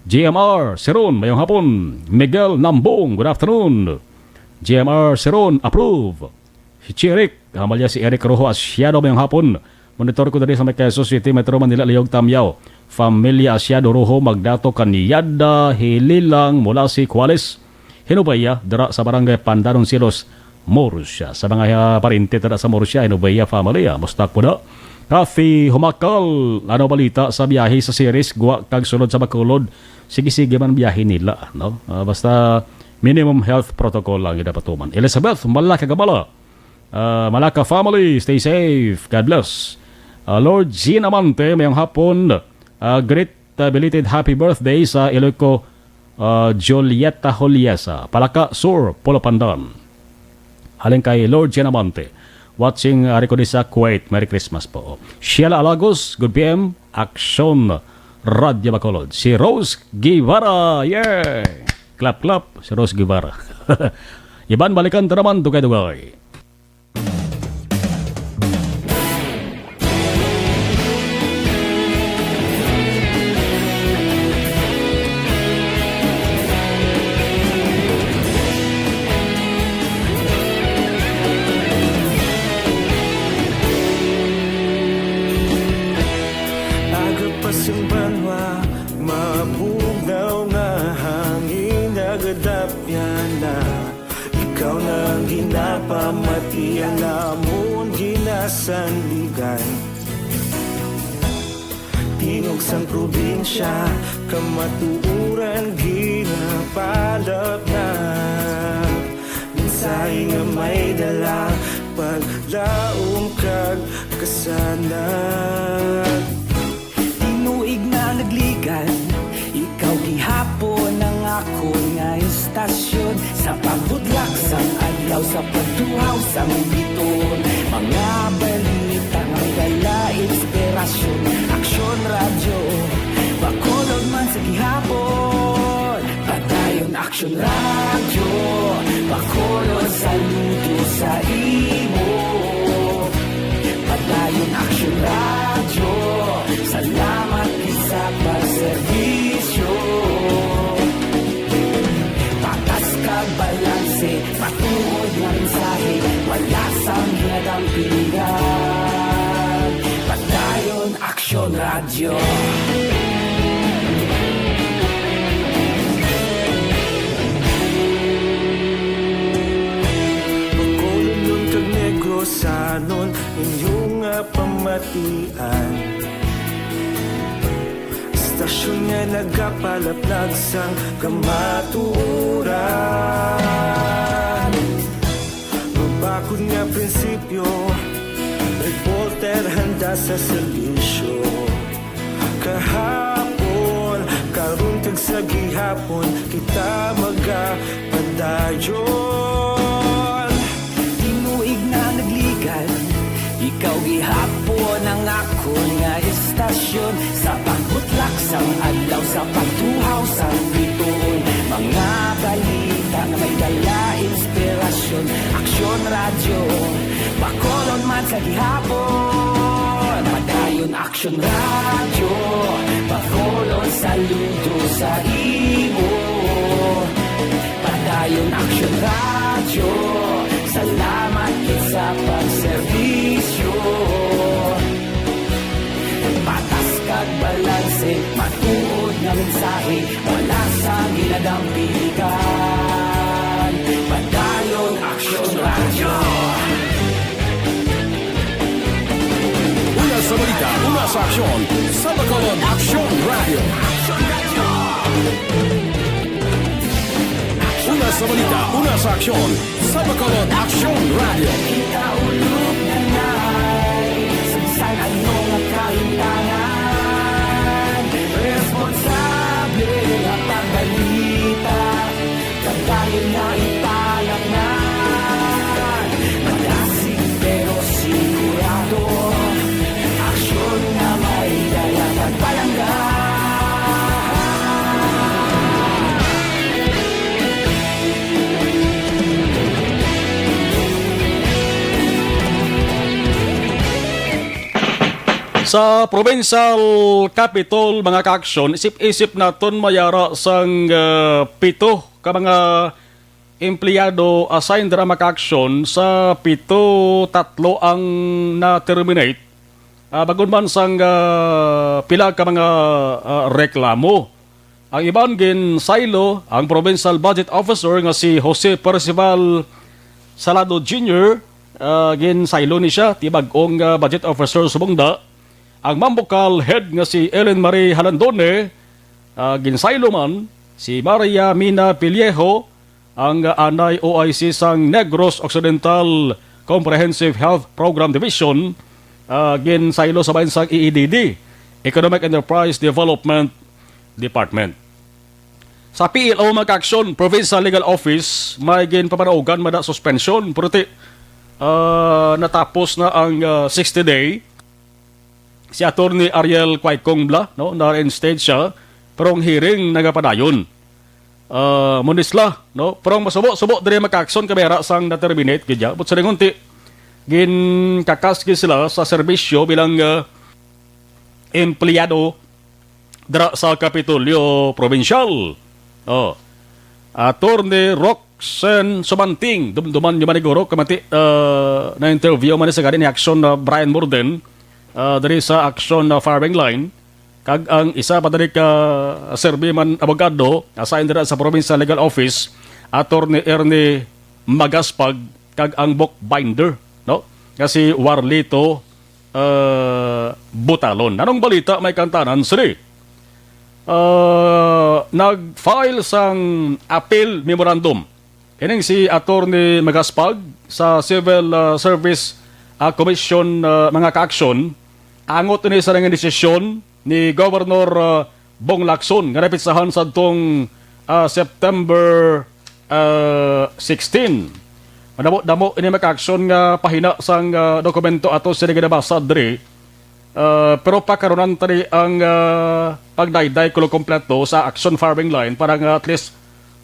G M R Siron, mayong hapon. Miguel Nambong, good afternoon. G M R Siron, approve. Si Chirik, Amalia, si Eric Rojo Asiado, mayong hapon. Monitor ko diri sa may Quezon City, Metro Manila, Liog Tamyaw. Familia Asiado Rojo, Magdato, Kanyada, Hililang, Mulasi, Cuales. Hinubaya, dira sa Barangay Pandanon Silos, Murcia. Sa mga, ah, parinti dira sa Murcia, Hinubaya family, ah, musta po na? Kathy Humakal, ano balita sa biyahe sa Ceres, Guwa kag sulod sa Bacolod? Sige-sige man biyahe nila, no? Ah, basta minimum health protocol lang gid dapat tuman. Elizabeth, Malaka Gabala, ah, Malaka family, stay safe. God bless. Ah, Lord Jean Amante, mayong hapon. Ah, great, ah, belated happy birthday sa iloy ko, ah, Julieta Holiesa, Palaka Sur, Pulapandan. Halin kay Lord Jean Amante. Watching, ah, ari ko di sa Kuwait. Merry Christmas po. Sheila Alagos, good P M, Action Radio Bacolod. Si Rose Guevara, yay! Clap, clap, si Rose Guevara. Iban balikan ta naman, dugay-dugay. Aga pa sing banwa, mabugnaw nga hangin nagadapyan na. Ikaw na ang ginapamati, ang amon ginasandigan. Tingog sang probinsya, kamatuoran ginapalapnap. Mensahe nga may dala, paglaom kag kasanag. Tinuig na nagligan, ikaw gihapon ang akon nga istasyon. Sa pagbudlak sang adlaw, sa pagtuhaw sang biton, mga balita nga may dala inspirasyon. Aksyon Radyo Bacolod man sa gihapon. Padayon Aksyon Radyo Bacolod, saludo sa imo. Padayon Aksyon Radyo, salamat gid sa pagserbisyo. Patas kag balanse, matuod nga mensahe, wala sang ginadampingan. Padayon Aksyon Radyo. Bacolodnon kag Negrosanon, inyo nga pamatian. Istasyon nga nagapalaplag sang kamatuoran. Mabakod nga prinsipyo, reporter handa sa serbisyo. Kahapon, karon kag sa gihapon, kita magapadayon. Tinuig na nagligan, Ikaw gihapon ang akon nga istasyon, sa pagbutlak sang adlaw, sa pagtuhaw sang bituon. Mga balita nga may dala inspirasyon. Aksyon Radyo, Bacolod man sa gihapon. Padayon Aksyon Radyo, Bacolod, saludo sa imo. Padayon Aksyon Radyo, salamat gid sa pagserbisyo. Patas kag balanse, matuod nga mensahe, wala sa ginadampigan. Padayon Aksyon Radyo. Una sa balita, una sa aksyon, sa Bacolod Aksyon Radyo. Una sa balita, una sa aksyon, sa Bacolod Aksyon Radyo. Kita ulog na na'y sa bisan ano nga kahintangan. Responsable nga pagbalita, pagdayon na ipalaknan. Madasig pero sigurado, aksyon nga may dala kag palangga. Sa provincial capitol, mga kaaksyon, isip-isip naton mayara sang, ah, pito ka mga empleyado assigned dira, mga kaaksyon, sa pito, tatlo ang na-terminate. Ah, bag-on man sang, ah, pila ka mga, ah, reklamo. Ang iban ginsaylo, ang Provincial Budget Officer nga si Jose Percival Salado Junior, ah, ginsaylo ni siya, ti bag-ong, ah, Budget Officer subong da. Ang Mambukal Head nga si Ellen Marie Halandone, ah, ginsaylo man. Si Maria Mina Pillejo, ang, ah, anay O I C sang Negros Occidental Comprehensive Health Program Division, ah, ginsaylo sa bahin sang E E D D, Economic Enterprise Development Department. Sa P L O, mga kaaksyon, Provincial Legal Office, may ginpamanaugan man na suspensyon, pero ti, ah, natapos na ang, ah, sixty day. Si Attorney Ariel Quaicong Bla, no, na-reinstate siya, pero ang hearing nagapadayon. Ah, munisla, no? Pero ang masubo-subo diri, mga kaaksyon, kami ara sang na-terminate gid ya. But sa lingon ti, ginkakas gid sila sa serbisyo bilang, ah, empleyado dira sa Kapitolyo Probinsyal. Oh. Attorney Roxanne Sumanting, dumduman niyo man ni guro, kamati, ah, na-interview man ni sa gani ni Aksyon na Brian Morden, ah, diri sa Aksyon na Firing Line. Kag ang isa pa diri ka serbi man abogado, assigned dira sa Provincial Legal Office, Attorney Ernie Magaspag, kag ang bookbinder, no? Nga si Warlito, ah, Butalon. Anong balita may kantanan sini? Ah, nag-file sang appeal memorandum. Kining si Attorney Magaspag sa Civil, ah, Service, ah, Commission, ah, mga kaaksyon, angot ini sa nangin desisyon ni Governor, ah, Bong Lacson nga napitsahan sadtong, ah, September, ah, sixteen. Madamo-damo ini, mga kaaksyon, nga pahina sang, ah, dokumento ato sini ginabasa diri. Ah, pero pakarunan tani ang, ah, pagdayday kulo kompleto sa Aksyon Firing Line para nga at least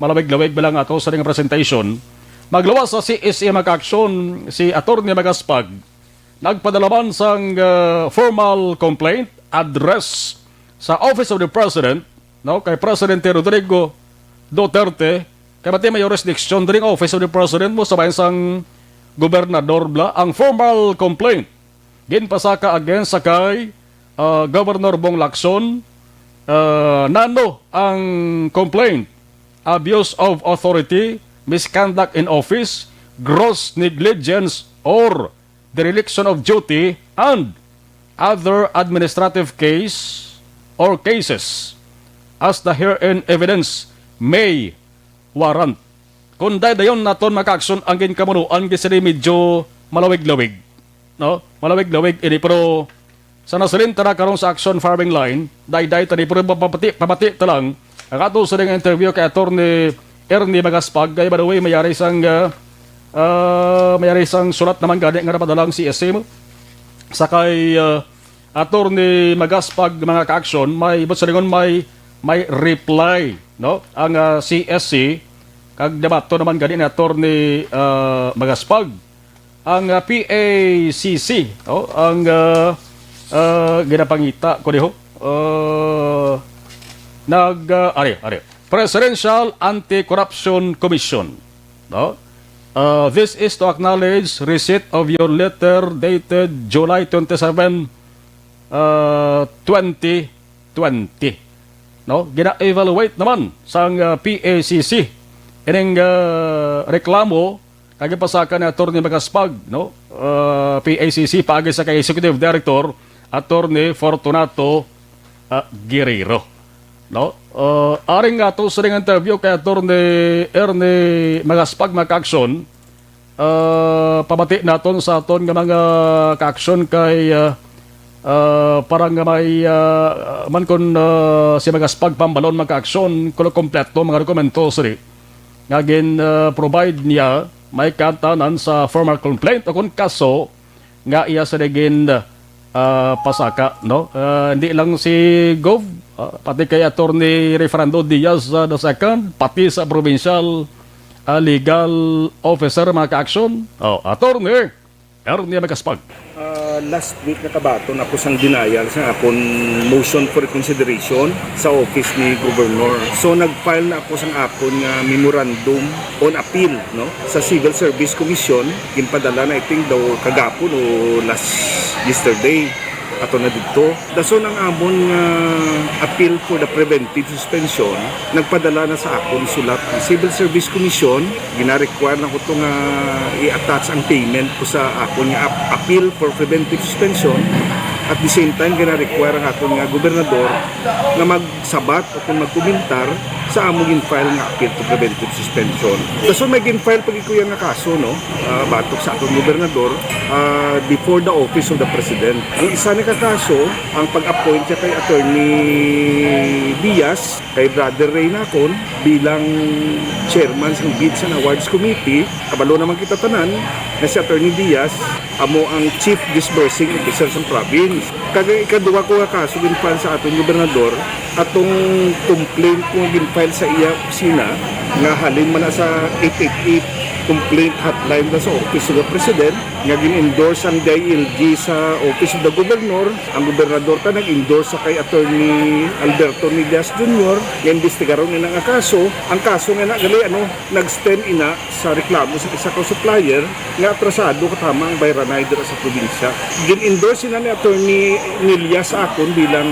malawig-lawig ba lang ato sa nga presentation. Magluwas sa C S A, mga kaaksyon, si Attorney Magaspag nagpadala man sang, ah, formal complaint address sa Office of the President, no, kay Presidente Rodrigo Duterte, kay bati may jurisdiction diri ang Office of the President mo sa bahin sang gobernador bla. Ang formal complaint ginpasaka against sa kay, ah, Governor Bong Lacson. Ah, nano ang complaint? Abuse of authority, misconduct in office, gross negligence, or dereliction of duty, and other administrative case or cases as the herein evidence may warrant. Kung daydayon naton, mga kaaksyon, ang ginkamunuan, gisili medyo malawig-lawig, no? Malawig-lawig ini, pero sa nasalin ta na karon sa Aksyon Firing Line, dayday ta ni, pero pamati, pamati ta lang ang ato sa nga interview kay Attorney Ernie Magaspag. Kay, by the way, mayari sang, ah, ah, mayari sang sulat naman gani nga napadala ang C S M. sa kay, ah, Attorney Magaspag, mga ka-aksyon, may, buot silingon, may, may reply, no? Ang, ah, C S C, kag nabaton naman gani ni Attorney, ah, Magaspag. Ang, ah, P A C C, no? Ang, ah, ah, ginapangita ko diho. Ah, nag, ah, ari, ari. Presidential Anti-Corruption Commission, no? Uh, this is to acknowledge receipt of your letter dated July twenty-seven, uh, twenty twenty. No? Gina-evaluate naman sang, uh, P A C C ining, uh, reklamo kag ipasaka ni Attorney Magaspag, no? Uh, P A C C paagi sa kay Executive Director, Attorney Fortunato, uh, Guerrero. No? Uh, aring ato sa ning interview kay Attorney Ernie Magaspag, mga ka-aksyon, uh, pamati naton sa aton nga mga ka-aksyon kay, uh, uh, para nga may, uh, man kun, uh, si Magaspag pambalon, mga ka-aksyon, kuno kompleto mga dokumento sini nga gin, uh, provide niya, may kaantanan sa formal complaint o kun kaso nga iya sini gin, ah, pasaka, no? Ah, hindi lang si Gov, ah, pati kay Attorney Referendo Diaz, ah, the second, pati sa provincial, ah, legal officer, mga ka-aksyon. Oh, Attorney Ernie Magaspag. Ah, last week nakabaton ako sang denial sa akon motion for reconsideration sa office ni Governor. So nag-file na ako sang akon nga memorandum on appeal, no, sa Civil Service Commission. Ginpadala na, I think, daw kagapon o last yesterday. Ato na didto. Dason ang amon nga appeal for the preventive suspension, nagpadala na sa akon sulat ang Civil Service Commission. Gina-require na ko to nga i-attach ang payment ko sa akon nga ap-, appeal for preventive suspension. At the same time, gina-require ang akon nga gobernador nga magsabat o kung magkomentar sa amo gin-file nga appeal to preventive suspension. Dason may gin-file pa gid ko yan nga kaso, no? Ah, batok sa aton gobernador, ah, before the office of the president. Ang isa ni ka kaso, ang pag-appoint siya kay Attorney Diaz, kay Brother Ray Nacon, bilang chairman sang Bids and Awards Committee. Kabalo naman kita tanan nga si Attorney Diaz amo ang Chief Disbursing Officer sang province. Kag ang ikaduha ko nga kaso gin-file sa aton gobernador, atong complaint ko nga gin-file sa iya opisina nga halin man na sa eight eight eight complaint hotline na sa Office of the President, nga gin-endorse ang D I L G sa Office of the Governor. Ang gobernador ta nag-endorse sa kay Attorney Alberto Nillas Junior nga imbestigaron ina nga kaso. Ang kaso nga na gali, ano, nag-stem ina sa reklamo sa isa ka supplier nga atrasado katama ang bayranay dira sa probinsya. Gin-endorse sila ni Attorney Nillas sa akon bilang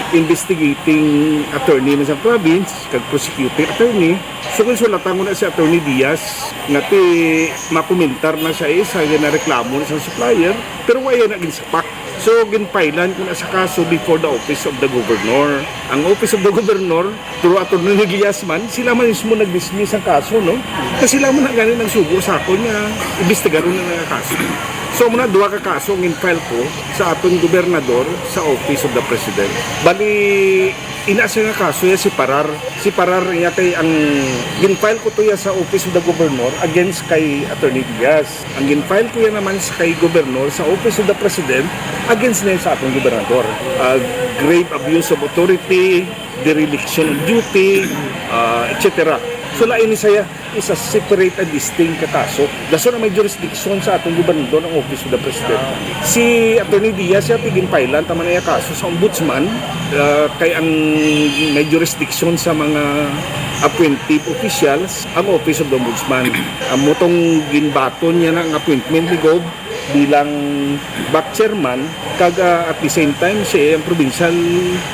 investigating attorney na sa province kag prosecuting attorney. So, kung sulatan ko na si Attorney Diaz, nga ti makomentar na siya, eh, sa ginareklamo na sa supplier, pero wa iya na ginsapak. So, ginpailan ko na sa kaso before the office of the governor. Ang office of the governor, through Attorney Nillas man, sila man mismo nag-dismiss ang kaso, no? Kasi sila man na gani nagsugo sa akon nga imbestigaron na nga kaso. So, muna duha ka kaso ang in-file ko sa aton gobernador sa Office of the President. Bali, ina siya nga kaso ya separar. Separar niya kay ang gin-file ko to ya sa Office of the Governor against kay Attorney Diaz. Ang gin-file ko ya naman sa kay Governor sa Office of the President against niya sa aton gobernador. Ah, grave abuse of authority, dereliction of duty, ah, et cetera. So, lain ni siya, is a separate and distinct ka kaso. Dason na may jurisdiction sa atong gobernador ang Office of the President. Si Attorney Diaz siya tigin-file-an tama na iya kaso sa Ombudsman, ah, kay ang may jurisdiction sa mga appointive officials ang Office of the Ombudsman. Amo tong ginbaton niya na ang appointment ni Gov bilang back chairman, kag, ah, at the same time, siya ang provincial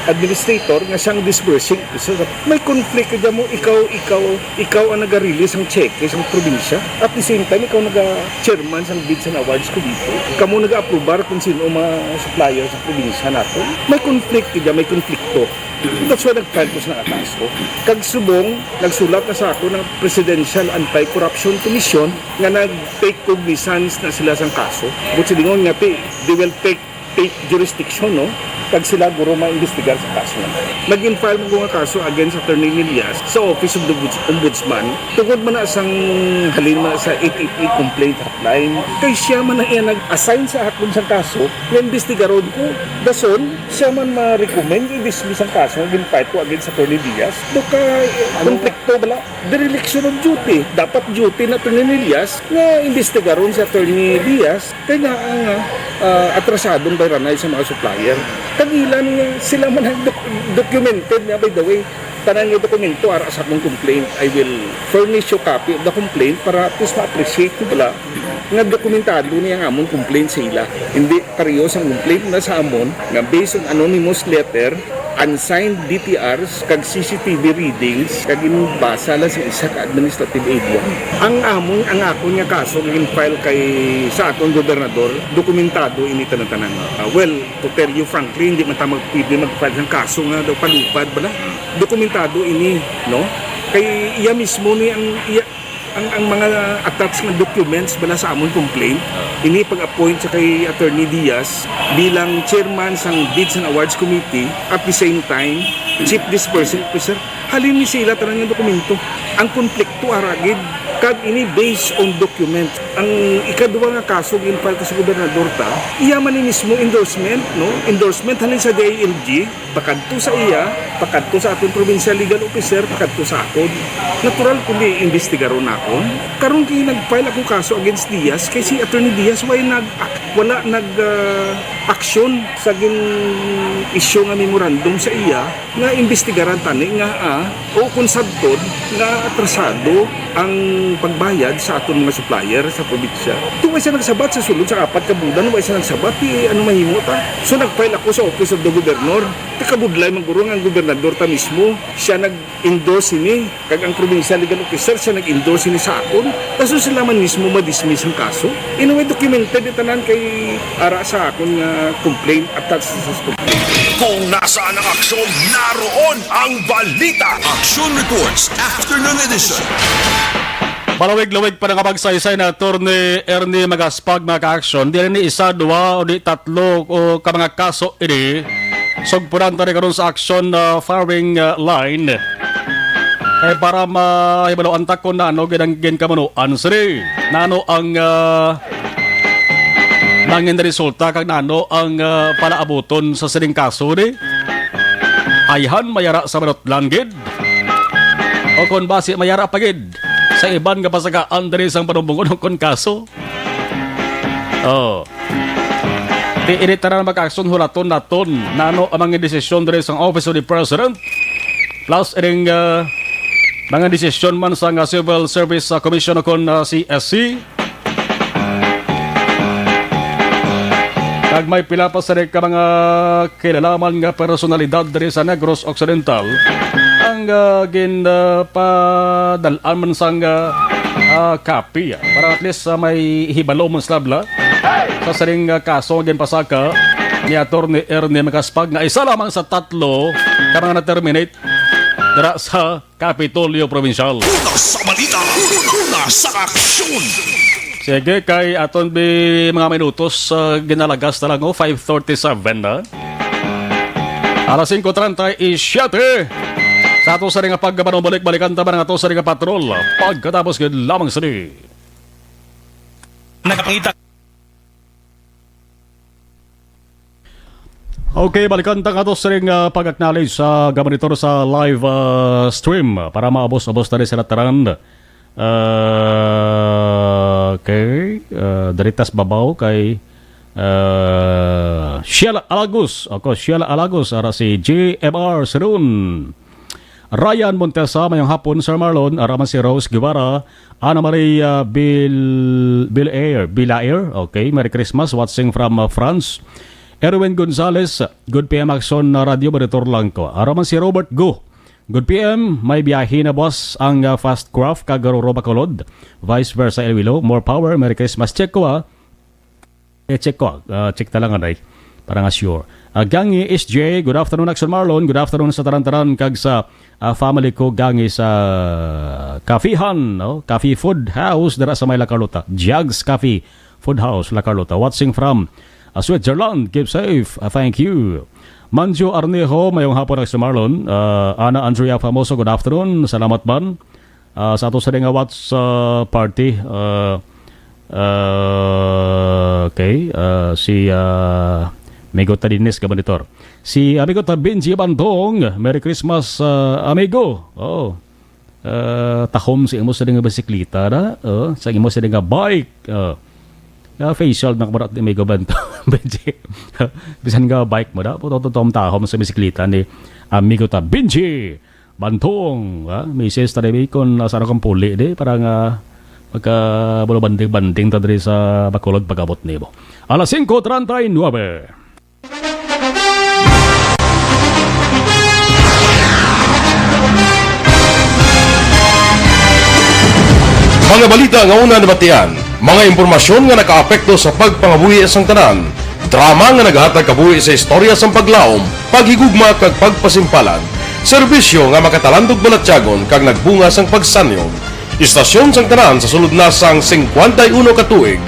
administrator nga siyang disbursing officer. May conflict ka dyan mo, ikaw, ikaw, ikaw ang naga-release ang cheque sa probinsya. At the same time, ikaw naga-chairman sa Bids and Awards Committee. Kamo naga-aprobar kung sino ang mga supplier sa probinsya nato. May conflict ka dyan, may konflikto. That's why nag-file ko sa kaso. Kag subong, nagsulat na sa ako ng Presidential Anti-Corruption Commission nga nag-take cognizance na sila sang kaso. But silingon nga ti, they will take state jurisdiction, no? Kag sila guro maimbestigar sa kaso. Nag-file mo nga kaso against Attorney Nillas sa Office of the Ombuds-, Ombudsman tungod man na sang halin man sa eight eight eight complaint hotline. Kay siya man ang iya nag-assign sa akon sang kaso nga imbestigaron ko. Dason, siya man ma-recommend i-dismiss ang kaso nga gin-file ko against Attorney Diaz. Do ka, eh, konflikto bala. Dereliction of duty. Dapat duty na Attorney Diaz nga imbestigaron si Attorney Diaz kay nga ang, ah, atrasadong bayranay sa mga supplier. Kag ila nga sila man ang doc-, documented nga, by the way, tanan nga dokumento ara sa akong complaint. I will furnish you copy of the complaint para at least ma-appreciate ko pala nga dokumentado niya ang among complaint sa ila. Hindi pareho sa complaint na sa amon nga based on anonymous letter, unsigned D T Rs, kag C C T V readings, kag ginbasa lang sa isa ka administrative area. Ang amon, ang akon nga kaso nga gin-file kay sa aton gobernador, dokumentado ini tanan-tanan. Ah, well, to tell you frankly, hindi man ta magpwede mag-file ng kaso nga daw palupad bala. Dokumentado ini, no? Kay iya mismo ni ang iya, ang, ang mga attached nga documents bala sa amon complaint, ini pag-appoint sa kay Attorney Diaz bilang chairman sang Bids and Awards Committee, at the same time, Chief Disbursing Officer. Halin ni sila tanan nga dokumento. Ang konflikto ara gid, kag ini based on document. Ang ikaduha nga kaso gin-file ta sa gobernador ta, iya man ni mismo endorsement, no? Endorsement halin sa D I L G, pakadto sa iya, pakadto sa aton provincial legal officer, pakadto sa akon. Natural kundi imbestigaron nakon. Karon kay nag-file ako kaso against Diaz kay si Attorney Diaz way nag wala nag ah, aksyon sa gin-issue nga memorandum sa iya nga imbestigaran tani nga, ah, o kung sabton nga atrasado ang pagbayad sa aton mga supplier sa probinsya. Di way siya nagsabat sa sulod sa apat ka bulan, way siya nagsabat, di ano mahimo ta. So nag-file ako sa Office of the Governor. Kakabudlay man guro nga ang gobernador ta mismo, siya nag-endorse ini. Kag ang provincial legal officer siya nag-endorse ini sa akon. Kaso sila man mismo ma-dismiss ang kaso. Anyway, documented ni tanan kay ara sa akon nga complaint, attached sa complaint. Kung nasaan ang aksyon, naroon ang balita. Action Reports, Afternoon Edition. Malawig-lawig pa nga pagsaysay na Attorney Ernie Magaspag, mga ka-action. Dili ni isa, duha, o di tatlo o ka mga kaso ini. Sugpunan ta ni karon sa action, ah, firing, ah, line. Kay para mahibaloan ta kung ano gid ang ginkamunuan sini. Nano ang, ah, nangin resulta kag nano ang, ah, palaabuton sa sining kaso ni? Ayhan mayara sa manutlan gid. O kon basi mayara pa gid sa iban nga pasagaan diri sang panumbongon kon kaso. Oh. Ti ini tanan mag-aksyon hulaton naton nano ang mga desisyon diri sang Office of the President plus ining, ah, mga desisyon man sang, ah, Civil Service, ah, Commission o kon, ah, C S C. Kag may pila pa sa ka mga kilalaman nga personalidad diri sa Negros Occidental ang, ah, gin, ah, padal-an man sang, ah, ah, copy, ah, para at least, ah, may hibalo man sila bala sa sining, ah, kaso nga ginpasaka ni Attorney Ernie Magaspag nga isa lamang sa tatlo ka mga na-terminate dira sa Kapitolyo Probinsyal. Una sa balita, una sa aksyon. Sige, kay aton bi mga minutos, ah, ginalagas na lang, oh, five thirty-seven na. Alas singko treinta y siete. Sa ato sa nga pagkapanong balik-balikan ta man ang ato sa nga patrol. Pagkatapos gid lamang sini. Nakapangita. Okay, balikan ta nga to sa ring, ah, pag-acknowledge sa gamanitor sa live, ah, stream para maubos-ubos na rin sila tanan. Ah, okay, ah, diritas babaw kay, ah, Sheila Alagos. Ako, Sheila Alagos, ara si G M R Sirun. Ryan Montesa, mayong hapon, Sir Marlon. Ara man si Rose Guevara, Ana Maria Bil-, Bilair, Bilair. Okay, Merry Christmas. Watching from, uh, France. Erwin Gonzalez, good P M Action na radyo, monitor lang ko. Ara man si Robert Go. Good P M, may biyahe na boss ang, uh, Fast Craft kag Roro Bacolod. Vice versa, Iloilo. More power, Merry Christmas. Check ko, ah. Eh, check ko. Ah, check ta lang, anay. Para nga sure. Ah, Gangi S J, good afternoon, Action Marlon. Good afternoon sa tanan-tanan kag sa, ah, family ko, Gangi sa Kafihan, no? Cafe Food House, dira sa may La Carlota. Jugs Cafe Food House, La Carlota. Watching from Ah, Switzerland, keep safe. Ah, thank you. Manjo Arnejo, mayong hapon, Mister Marlon. Ah, Ana Andrea Famoso, good afternoon. Salamat man. Ah, sa ato sa nga watch, ah, party, ah, ah, okay, ah, si, ah, Amigo Tadines Gabanitor. Si Amigo Tabinji Bantong, Merry Christmas, ah, amigo. Oh. Ah, tahom sa imo sa nga bisikleta na, oh, sa imo sa nga bike. Oh. Ah, facial na kabarat ni Amigo Bantong, Benji. Bisan nga bike mo na, puto to tahom sa bisikleta ni Amigo Tabinji Bantong, ha? Misis ta, David, kung nasa kang puli, di, para nga magka-, bulo banding-banding ta diri sa Bacolod pag-abot nimo. Alas singko treinta y nuebe. Mga balita nga una nabatian, mga impormasyon nga nakaapekto sa pagpangabuhi sang tanan, drama nga nagahatag kabuhi sa istorya sang paglaom, paghigugma kag pagpasimpalan, serbisyo nga makatalandog balatyagon kag nagbunga sang pagsanyog. Istasyon sang tanan sa sulod na sang singkwenta y uno ka tuig.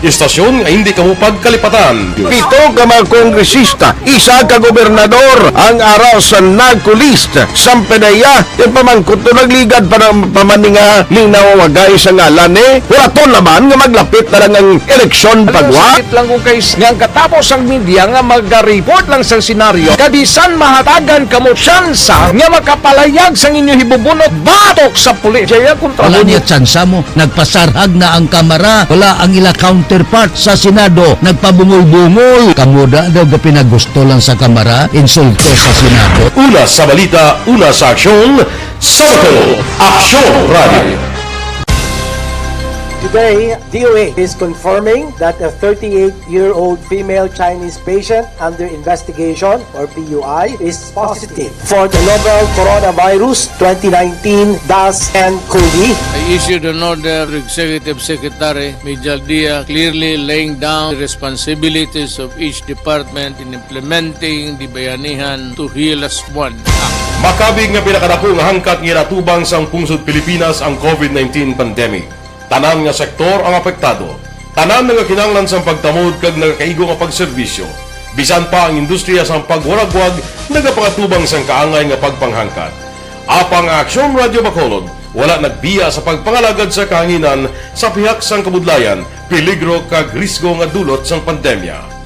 Istasyon nga hindi kamo pagkalipatan. Pito ka mga kongresista, isa ka gobernador ang ara sa NAGCO list. Sampanaya, yung pamangkot to nagligad pa ng pamaninga ning nawawagay sa ngalan ni Huraton naman nga maglapit na lang ang eleksyon pagwa. Sakit lang ko kay nga ang katapos ang media nga mag-report lang sa senaryo, kabisan mahatagan kamo tsansa nga makapalayag sang inyo hibubunot batok sa pulis. Jaya kontra Wala niya tsansa mo. Nagpasarhag na ang Kamara. Wala ang ila counterpart sa Senado. Nagpabungol-bungol. Kamo da daw gapinagusto lang sa Kamara, insulto sa Senado. Una sa balita, una sa aksyon, sa Bacolod, Aksyon Radio. Today, D O A is confirming that a thirty-eight-year-old female Chinese patient under investigation, or P U I, is positive for the novel coronavirus twenty nineteen dash N COVID. I issued an order to Executive Secretary Mijal Dia, clearly laying down the responsibilities of each department in implementing the Bayanihan to Heal Us One Act. Makabig nga pinakadako nga hangkat nga ginatubang sang pungsod Pilipinas ang COVID nineteen pandemic. Tanan nga sektor ang apektado. Tanan nagakinahanglan sang pagtamod kag nagakaigo nga pagserbisyo. Bisan pa ang industriya sang pagwaragwag nagapangatubang sang kaangay nga pagpanghangkat. Apang ang Aksyon Radyo Bacolod wala nagbiya sa pagpangalagad sa kahanginan sa pihak sang kabudlayan, peligro kag risgo nga dulot sang pandemya.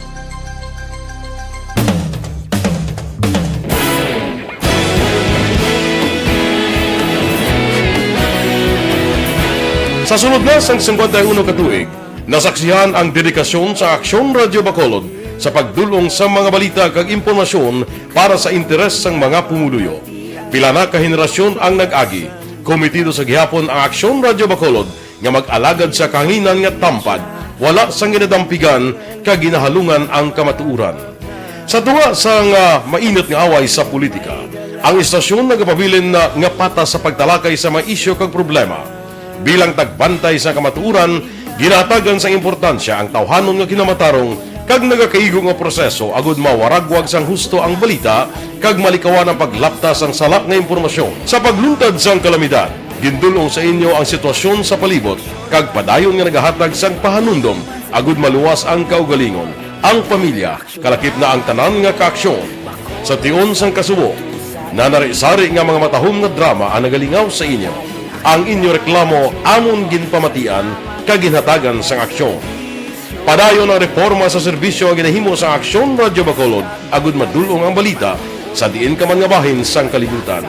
Sa sulod na sang singkwenta y uno ka tuig, nasaksihan ang dedikasyon sa Aksyon Radyo Bacolod sa pagdul-ong sa mga balita kag impormasyon para sa interes sang mga pumuluyo. Pila na ka henerasyon ang nag-agi. Kometido sa gihapon ang Aksyon Radyo Bacolod nga mag-alagad sa kahanginan nga tampad, wala sang ginadampigan kag ginahalungan ang kamatuoran. Sa tunga sang, ah, mainit nga away sa politika, ang istasyon nagapabilin na nga patas sa pagtalakay sa mga isyu kag problema. Bilang tagbantay sa kamatuoran, ginahatagan sang importansya ang tawhanon nga kinamatarong kag nagakaigo nga proseso agud mawaragwag sang husto ang balita kag malikawan ang paglapta sang sala nga impormasyon. Sa pagluntad sang kalamidad, gindul-ong sa inyo ang sitwasyon sa palibot kag padayon nga nagahatag sang pahanumdom agud maluwas ang kaugalingon, ang pamilya, kalakip na ang tanan nga kaaksyon. Sa tion sang kasubo, nanari-sari nga mga matahom nga drama ang nagalingaw sa inyo. Ang inyo reklamo amon ginpamatian kag ginhatagan sang aksyon. Padayon ang reporma sa serbisyo nga ginahimo sang Aksyon Radyo Bacolod agud madul-ong ang balita sa diin ka man nga bahin sang kalibutan.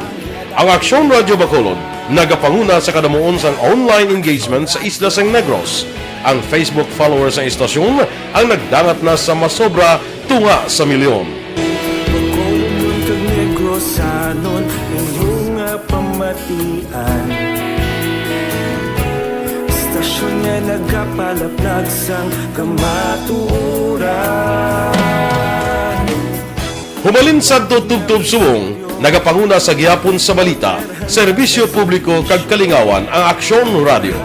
Ang Aksyon Radyo Bacolod nagapanguna sa kadamuon sang online engagement sa isla sang Negros. Ang Facebook followers sang istasyon ang nagdangat na sa masobra tunga sa milyon. Bacolod kag Negrosanon, inyo nga pamatian. Istasyon nga nagapalaplag sang kamatuoran. Humalin sadto tubtob subong, nagapanguna sa gihapon sa balita, serbisyo publiko kag kalingawan ang Aksyon Radyo.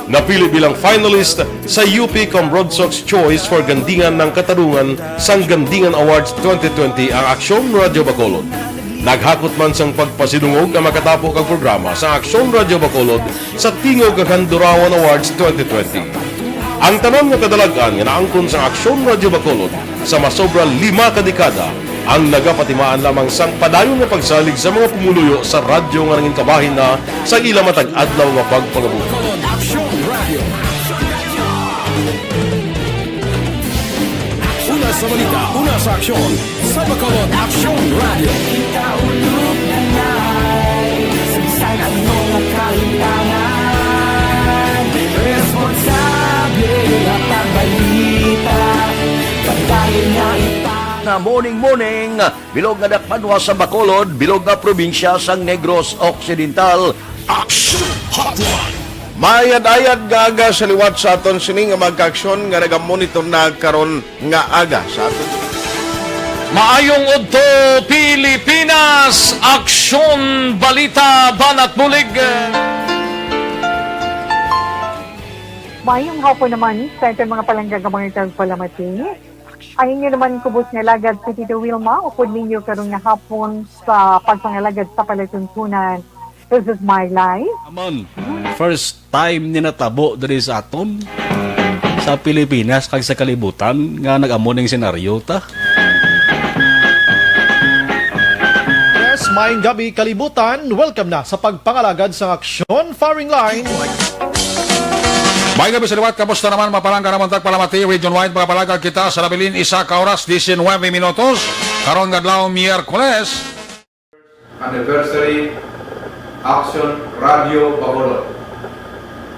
Napili bilang finalist sa U P Comrodsox Choice for Gandingan ng Katarungan sang Gandingan Awards twenty twenty ang Aksyon Radyo Bacolod. Naghakot man sang pagpasidungog ang makatapo kag programa sa Aksyon Radyo Bacolod sa Tingog kag Handurawan Awards twenty twenty. Ang tanan nga kadalag-an nga naangkon sang Aksyon Radyo Bacolod sa masobra lima ka dekada ang nagapatimaan lamang sang padayon nga pagsalig sa mga pumuluyo sa radyo nga nangin kabahin na sa ila matag adlaw nga pagpangabuhi. Una sa balita, una sa aksyon, sa Bacolod Aksyon Radio. Kita ulog na nai, sa ano nga kahitangan, responsable at pagbalita, pagdahil nga ita. Na morning, morning, bilog nga dakpanwa sa Bacolod, bilog nga probinsya sang Negros Occidental. Action Hotline. Maayad-ayad nga aga sa liwat sa aton sini nga mga kaaksyon nga nagamonitor na karon nga aga sa aton. Maayong udto, Pilipinas! Aksyon, balita, banat bulig! Mayong hapon naman sa aton mga palangga nga mga tagpalamati. Ang inyo naman kubos nga alagad si Tito Wilma, upod ninyo karon nga hapon sa pagpangalagad sa palatuntunan. This is my life. Naman, first time ni natabo diri sa aton, sa Pilipinas kag sa kalibutan nga nag-amo ning senaryo ta. Yes, maayong gabi, kalibutan. Welcome na sa pagpangalagad sang aksyon, firing line. Maayong gabi sa liwat. Kamusta naman, mga palangga naman tagpalamati, region-wide, mga palangga kita sa nabilin, isa ka oras, diecinuebe minutos. Karon nga adlaw, Miyerkules. Anniversary Action Radio Bacolod.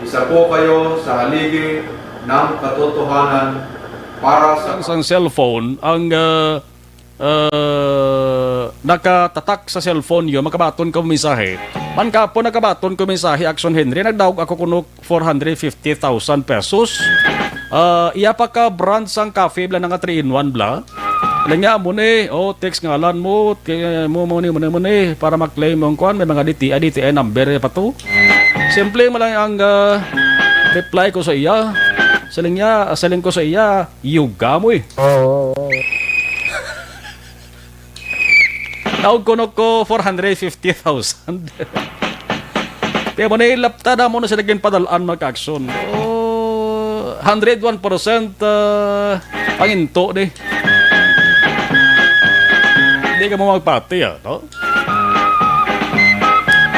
Isa po kayo sa haligi ng katotohanan para sa Sang, sang cellphone, ang, ah, ah, nakatatak sa cellphone yo, makabaton ka mensahe. Man kapo nakabaton ko mensahe, Action Henry, nagdaog ako kuno four hundred fifty thousand pesos. Ah, iya pa ka brand sang cafe bla nga three in one bla. Alam niya, amo ni, oh, text ngalan mo, kay mo, mo ni, mo ni, mo ni, para ma-claim ang kwan, may mga D T I, D T I number pa to. Simple mo lang ang, ah, reply ko sa iya. Siling niya, siling ko sa iya, yuga mo eh. Oo, oo, oo. Naog kuno ko four hundred fifty thousand. Kaya mo na ilapta na mo na sila ginpadalaan, mga kaaksyon. Oh, hundred one percent, ah, panginto ni. Hindi ka mo magpati, ah, no?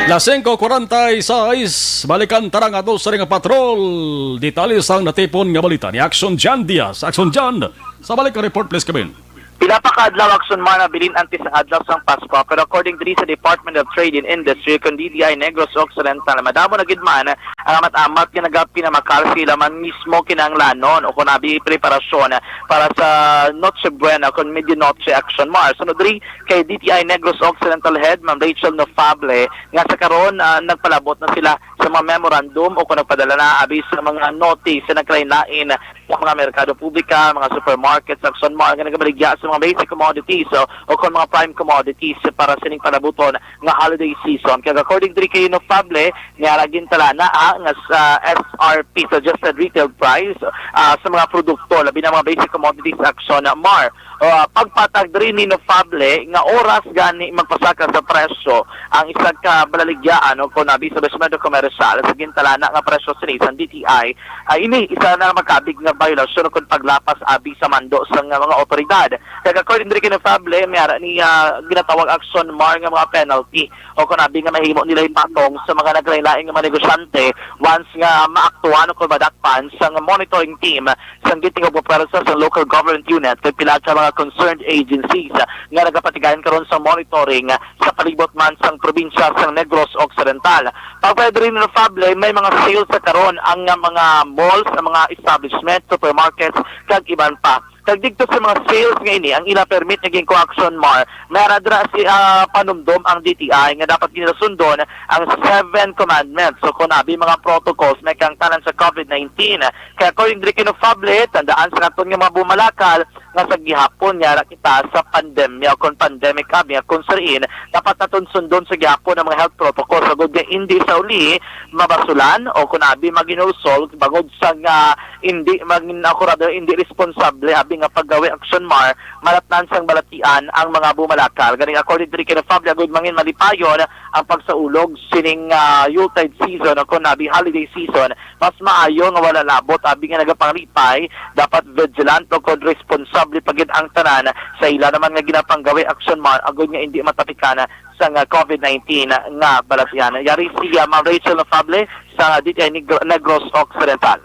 Las singko cuarenta y seis, balikan ta nga ato sa ring patrol. Detalye sang natipon nga balita ni Action Jan Diaz. Action Jan, sa balik nga report, please, Kevin. Pila pa ka adlaw, Action Mar, nabilin antes ang adlaw sang Pasko, pero according diri sa Department of Trade and Industry, kon D T I Negros Occidental, madamo na gid man ang amat-amat nga nagapinamakal sa ila man mismo kinahanglanon o kon abi preparasyon para sa Noche Buena kon Medianoche, Action Mar. Sunod diri kay D T I Negros Occidental Head Ma'am Rachel Nofable, nga sa karon, ah, nagpalabot na sila sa mga memorandum o kon nagpadala na abi sa mga notice sa nagkalain-lain nga mga merkado publika, mga supermarkets, Action Mar, nga nagabaligya sa mga basic commodities o, o kon mga prime commodities para sining palabuton nga holiday season. Kag according diri kay Nofable, niya ra gintala na, ah, nga sa S R P, suggested retail price, ah, sa mga produkto, labi na mga basic commodities, Action Mar. Ah, pagpatag diri ni Nofable nga oras gani magpasaka sa presyo ang isa ka balaligyaan o kon abi sa Establishmento Komersyal sa gintalana nga presyo sini sang D T I, ay ini isa na makabig nga biolasyon o kon paglapas abi sa mando sang mga otoridad. Kag according diri kay Nofable, may ara ni, ah, ginatawag, Action Mar, nga mga penalty o kon abi nga mahimo nila ipatong sa mga naglain-lain nga mga negosyante once nga maaktuhan o kon madakpan sang monitoring team sang Gintingog nga Pwersa sang local government unit kag pila ka mga concerned agencies nga nagapatigayon karon sa monitoring sa palibot man sang probinsya sang Negros Occidental. Pagpahid rin ni Nofable, may mga sales sa karon ang nga mga malls, ang mga establishment, supermarkets, kag iban pa. Kag didto sa mga sales nga ini, ang ila permit nga ginkuha, Action Mar, may ara dira si, ah, panumdom ang D T I nga dapat ginasundon ang seven commandments o kon abi mga protocols may kaangtanan sa COVID nineteen. Kay according diri kay Nofable, tandaan sa aton nga mga bumalakal nga sa gihapon niya ra kita sa pandemya o kon pandemic abi nga kung sariin, dapat naton sundon sa gihapon ang mga health protocols agud nga indi sa uli mabasulan o kon abi maginulsol bangod sa nga indi magin akurado, indi responsable abi nga paggawi, Aksyon Mar, malatnan sang balatian ang mga bumalakal. Gani, according diri kay Nofable, agud mangin malipayon ang pagsaulog sining, ah, Yuletide season o kon abi holiday season, mas maayo nga wala labot abi nga nagapanglipay. Dapat vigilant o kon responsable pa gid ang tanan sa ila naman nga ginapanggawi, Aksyon Mar, agud nga indi matapikan sang, ah, covid nineteen nga balatian. Yari si, ah, Ma'am Rachel Nofable sa D T I Negro-, Negros Occidental.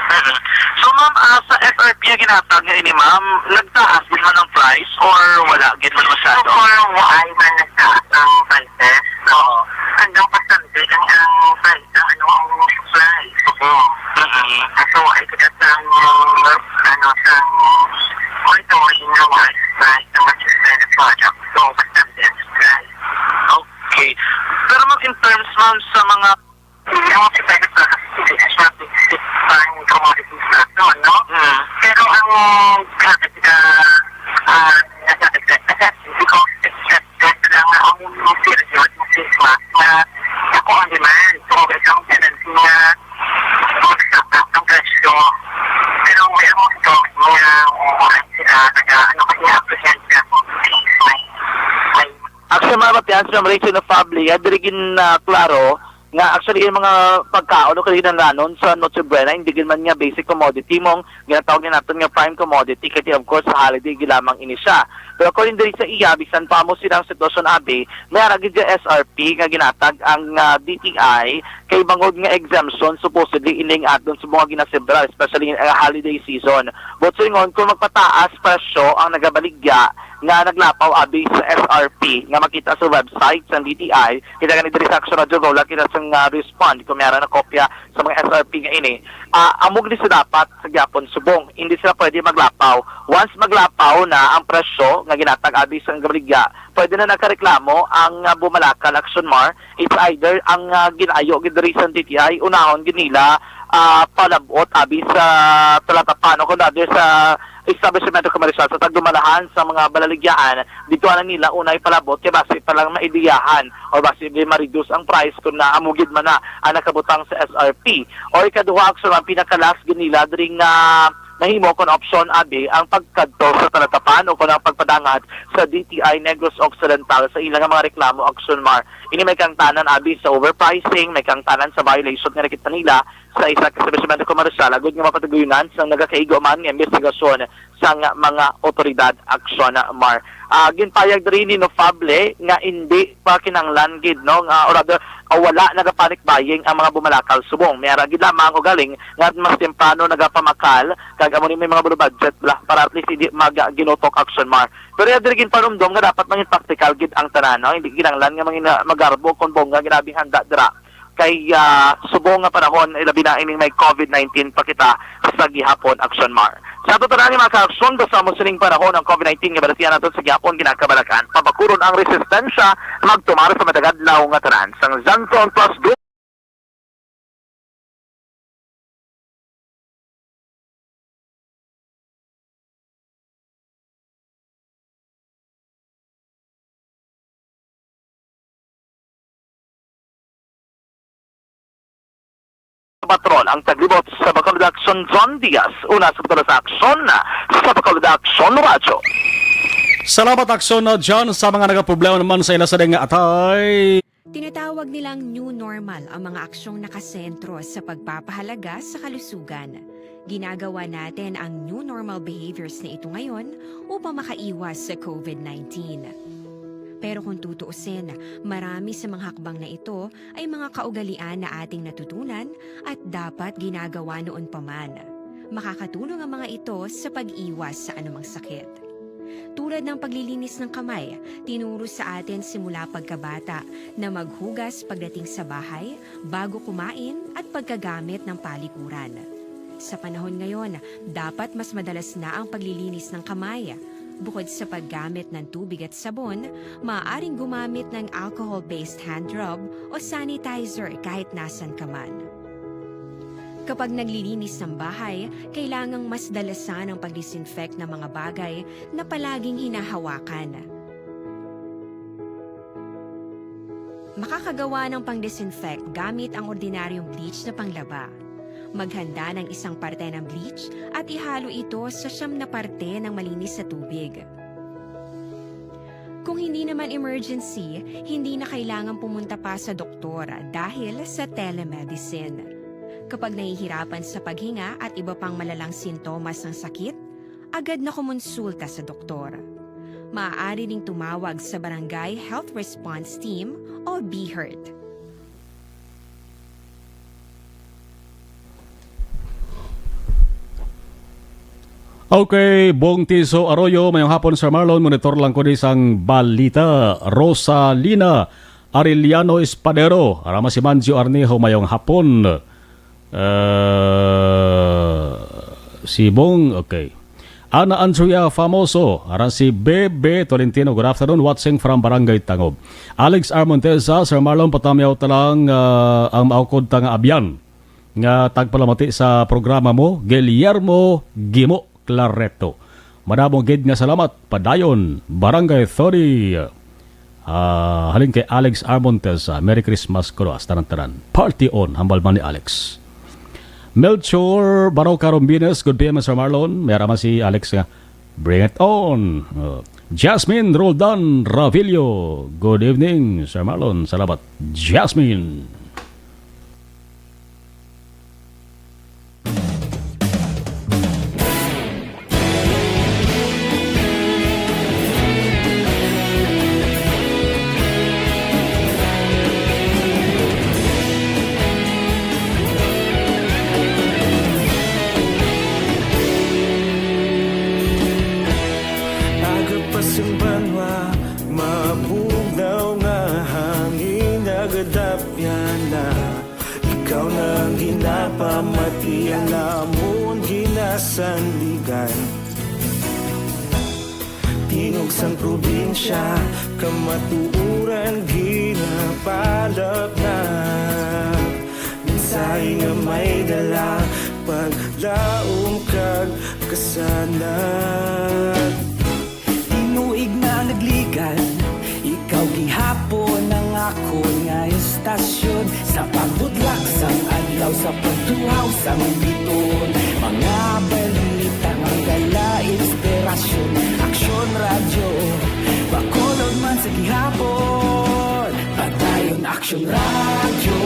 Mm. So, ma'am, ah, sa S R P nga ginhatag nga ini, ma'am, nagtaas gid man ang price or wala gid man masyado? So far, wala man nagtaas ang prices. So, hanggang pasandi lang ang price, ang ano, ang supply. Oo. Mm-mm. So, ay kita sa, ano, sa, kung ito, yung mga price na mas expensive product. So, pasandi ang supply. Okay. Pero, ma'am, in terms, ma'am, sa mga Hindi ako sa pwede sa, sa basic fine commodities nato, no? Mm. Pero ang grabe ka, ah, nasa-, nasa-, hindi ko expected lang na ang period ng Christmas na ako ang demand. So, ang isang tendency na mag-stop ang presyo. Pero may mga ito, may, ah, sila, taga, ano, kaya apprehend ka. May, may Actually, mga matiyan sa Ma'am Rachel Nofable, ah, diri gin, ah, klaro nga actually yung mga pagkaon o kinahanglanon sa Noche Buena, hindi gid man nga basic commodity mong ginatawag ni naton nga prime commodity, kay of course sa holiday gid lamang ini siya. Pero according diri sa iya, bisan pa mo silang sitwasyon, abi, may ara gid nga S R P nga ginatag ang, ah, D T I kay bangod nga exemption supposedly ining aton sa mga ginasebrar, especially ang holiday season. But sa ingon, kung magpataas presyo ang nagabaligya, nga naglapaw abi sa S R P nga makita sa website sang D T I. Kita gani diri sa Aksyon Radyo Go, kita sang, ah, respond kung may ara na kopya sa mga S R P nga ini. Ah, amo gid sila dapat sa gyapon subong. Hindi sila pwede maglapaw. Once maglapaw na ang presyo nga ginatag abi sa nagabaligya, pwede na nakareklamo ang, ah, bumalakal, Aksyon Mar. It's either ang, ah, ginayo gid diri sa D T I, unahon gid nila, ah, palabot abi sa talatapan o kung rather sa establishmento komersyal sa tagdumalahan sa mga balaligyaan, dito na nila unay palabot kay basi pa lang maidiyahan o basi di ma-reduce ang price kung naamugid man na ang nakabutang sa S R P. O ikaduha, actually, ang pinakalas gid nila diri nga nahimo kon option, abi, ang pagkadto sa talatapan o kon ang pagpadangat sa D T I Negros Occidental sa ilang mga reklamo, Aksyon Mar. Ini may kangtanan, abi, sa overpricing, may kangtanan sa violation nga nakita nila sa isa ka establishmento komersyal, agud nga mapataguyunan sang nagakaigo man nga imbestigasyon sang mga otoridad, Aksyon Mar. Ah, ginpayag diri ni Nofable nga indi pa kinahanglan gid, no, nga, or rather, ah, wala nagapanic buying ang mga bumalakal subong. May ara gid lamang ugaling nga mas temprano nagapamakal, kag amo ni may mga below budget bala, para at least hindi mag-, ah, ginutok, Aksyon Mar. Pero iya diri ginpanumdom nga dapat mangin praktikal gid ang tanan, no? Hindi kinahanglan nga mangin, ah, magarbo kon bongga ginabing handa dira. Kay, ah, subong nga panahon, ilabi na ining may covid nineteen pa kita sa gihapon, Aksyon Mar. Sa ato tanan nga mga ka-aksyon, basta mo sining panahon ang covid nineteen nga balatian nato sa gihapon, ginakabalakan, pabakuron ang resistensya, magtumar sa matag adlaw nga tanan. Sang Zanfon Plus Group, Patrol ang taglibot sa Bacolod Aksyon, John Diaz. Una sa Bacolod Aksyon, sa Bacolod Aksyon Radyo. Salamat, Aksyon, uh, John, sa mga nagaproblema naman sa ila sa ding atay. Tinatawag nilang new normal ang mga aksyong nakasentro sa pagpapahalaga sa kalusugan. Ginagawa natin ang new normal behaviors na ito ngayon upang makaiwas sa covid nineteen. Pero kung tutuusin, marami sa mga hakbang na ito ay mga kaugalian na ating natutunan at dapat ginagawa noon pa man. Makakatulong ang mga ito sa pag-iwas sa anumang sakit. Tulad ng paglilinis ng kamay, tinuro sa atin simula pagkabata na maghugas pagdating sa bahay, bago kumain, at pagkagamit ng palikuran. Sa panahon ngayon, dapat mas madalas na ang paglilinis ng kamay. Bukod sa paggamit ng tubig at sabon, maaaring gumamit ng alcohol-based hand rub o sanitizer kahit nasan ka man. Kapag naglilinis ng bahay, kailangang mas dalasan ang pag-disinfect ng mga bagay na palaging hinahawakan. Makakagawa ng pang-disinfect gamit ang ordinaryong bleach na panglaba. Maghanda ng isang parte ng bleach at ihalo ito sa siyam na parte ng malinis na tubig. Kung hindi naman emergency, hindi na kailangan pumunta pa sa doktor dahil sa telemedicine. Kapag nahihirapan sa paghinga at iba pang malalang sintomas ng sakit, agad na kumonsulta sa doktor. Maaari ring tumawag sa Barangay Health Response Team o BHERT. Okay, Bong Tiso Arroyo, mayong hapon, Sir Marlon. Monitor lang ko di sang balita. Rosalina Arellano Espadero, ara man si Manjo Arnejo, mayong hapon. Uh, si Bong, okay. Ana Andrea Famoso, ara si Bebe Tolentino, good afternoon, watching from Barangay Tangob. Alex R. Montesa, Sir Marlon, patamyaw ta lang, ah, ang maukod ta nga abyan nga tagpalamati sa programa mo, Guillermo Gimo Clareto. Madamo gid nga salamat, padayon, Barangay thirty. Ah, halin kay Alex Armontes, ah, Merry Christmas kuno sa tanan-tanan. Party on, hambal man ni Alex. Melchor Baroca Rombines, good P M, Sir Marlon. May ara man si Alex nga, "Bring it on." Oh. Jasmine Roldan Ravillo, good evening, Sir Marlon. Salamat, Jasmine. Aga pa sing banwa, mabugnaw nga hangin, nagadapyan na. Ikaw na ang ginapamati, ang amon ginasandigan. Tingog sang probinsya, kamatuoran ginapalapnag. Mensahe nga may dala, paglaom kag kasanag. Tinuig na nagligan, ikaw gihapon ang akon nga estasyon. Sa pagbutlak sang adlaw, sa pagtuhaw sang bituon, mga balita nga dala inspirasyon. Aksyon Radyo, Bacolod man sa gihapon. Padayon Aksyon Radyo,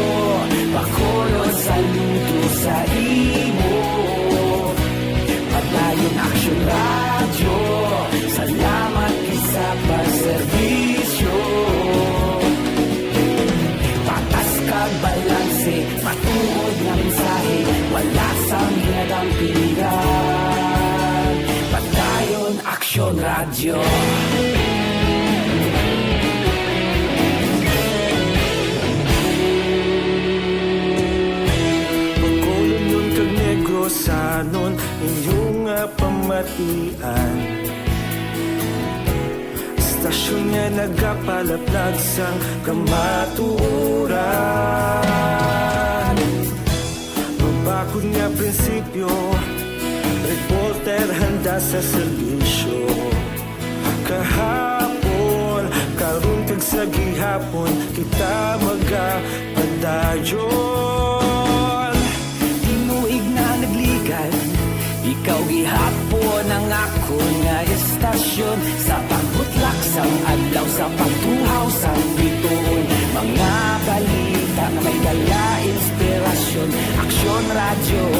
Bacolod, saludo sa imo. Padayon Aksyon Radyo, salamat gid sa pagserbisyo. Patas kag balanse, matuod nga mensahe, wala sang ginadampigan. Padayon Aksyon Radyo. Bacolodnon kag Negrosanon, inyo nga pamatian. Estasyon nga nagapalaplag sang kamatuoran. Mabakod nga prinsipyo, reporter handa sa serbisyo. Kahapon, karon kag sa gihapon, kita magapadayon. Tinuig na nagligan, ikaw gihapon ang akon nga estasyon. Sa pagbutlak sang adlaw, sa pagtuhaw sang bituon, mga balita nga may dala inspirasyon. Aksyon Radyo,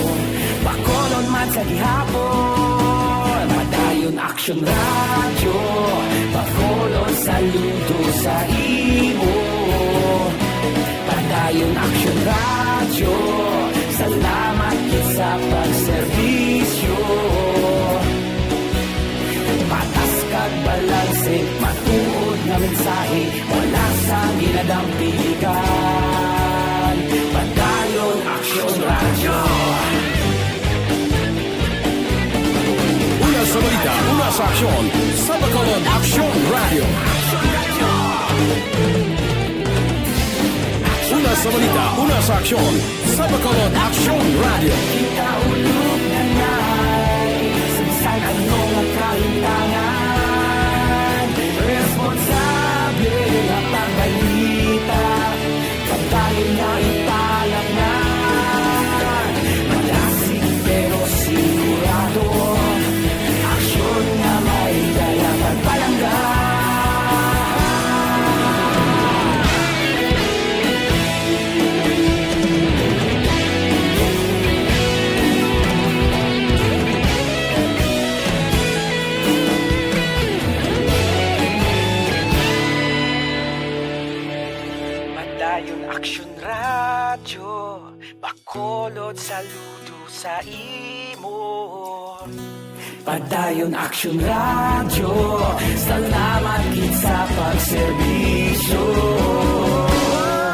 Bacolod man sa gihapon. Padayon Aksyon Radyo, Bacolod, saludo sa imo. Padayon Aksyon Radyo, salamat gid sa pagserbisyo. Patas kag balanse, matuod nga mensahe, wala sang ginadampigan. Padayon Aksyon Radyo. Una sa balita, una sa aksyon, sa Bacolod Aksyon Radyo. Una sa balita, una sa aksyon, sa Bacolod Aksyon Radyo. Kita ulog na nai, sa bisan ano nga kalimtangan, responsable nga pagbalita, padayon na ipalapngan. Saludo sa imo. Padayon Aksyon Radyo, salamat gid sa pagserbisyo.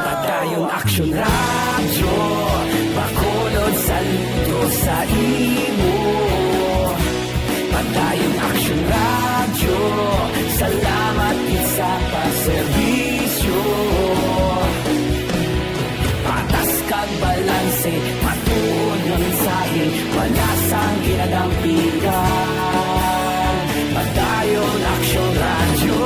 Padayon Aksyon Radyo, Bacolod, saludo sa imo. Padayon Aksyon Radyo, salamat gid sa pagserbisyo. Patas kag balanse, matuod nga mensahe, wala sang ginadampigan. Padayon Aksyon Radyo.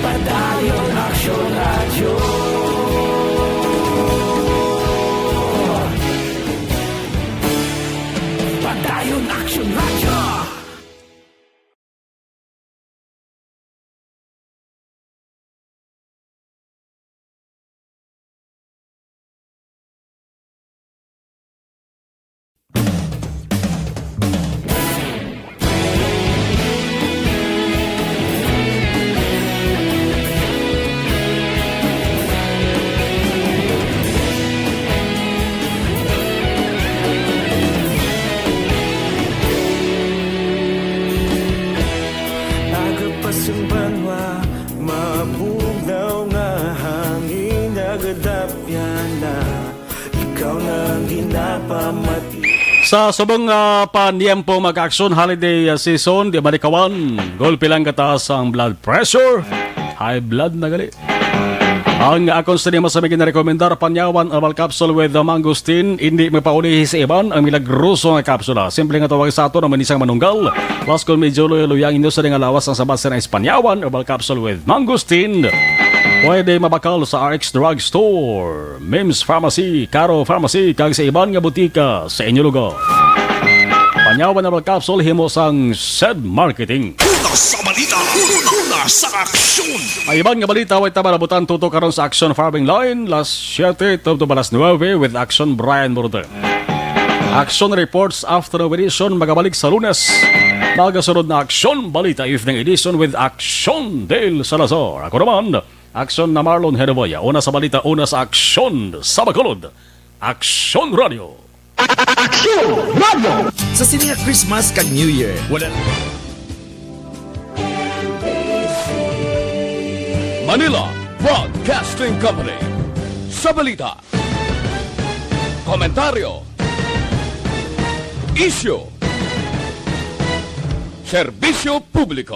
Padayon Aksyon Radyo. Padayon Aksyon Radyo. Agapas ang banwa, mabugnaw nga hangin, nagadapyan na, ikaw na ang ginapamati. Sa subong nga paniyempo, mag-aksyon holiday, ah, season, di malikawan, gulpi lang kataas ang blood pressure. High blood na gali. Ang akon sa nimo sa mga ginarekomendar, Panyawan Herbal Capsule with the Mangosteen, hindi mapaulihi sa iban ang milagroso nga kapsula. Simple nga tawag sa ato na manisang manunggal. Plus, kung medyo luya-luya ang inyo sa nga lawas, ang sabat sa Panyawan Herbal Capsule with Mangosteen. Pwede mabakal sa R X Drug Store, Mims Pharmacy, Caro Pharmacy, kag sa iban nga butika sa inyo lugar. Panyawan Herbal Capsule, himo sang Sed Marketing. Una sa balita, una sa aksyon. Ang iban nga balita, way tama na butang tutok karon sa Aksyon Farming Line, alas siyete tubtob alas nuwebe with Aksyon Brian Murute. Aksyon Reports Afternoon Edition, magabalik sa Lunes. Magasunod na Aksyon Balita Evening Edition with Aksyon Dale Salazar. Ako naman, Aksyon na Marlon Herevoya. Una sa balita, una sa aksyon sa Bacolod. Aksyon Radio. Aksyon Radio! Sa sini nga Christmas kag New Year, wala Manila Broadcasting Company. Sa balita, komentaryo, isyu, serbisyo publiko.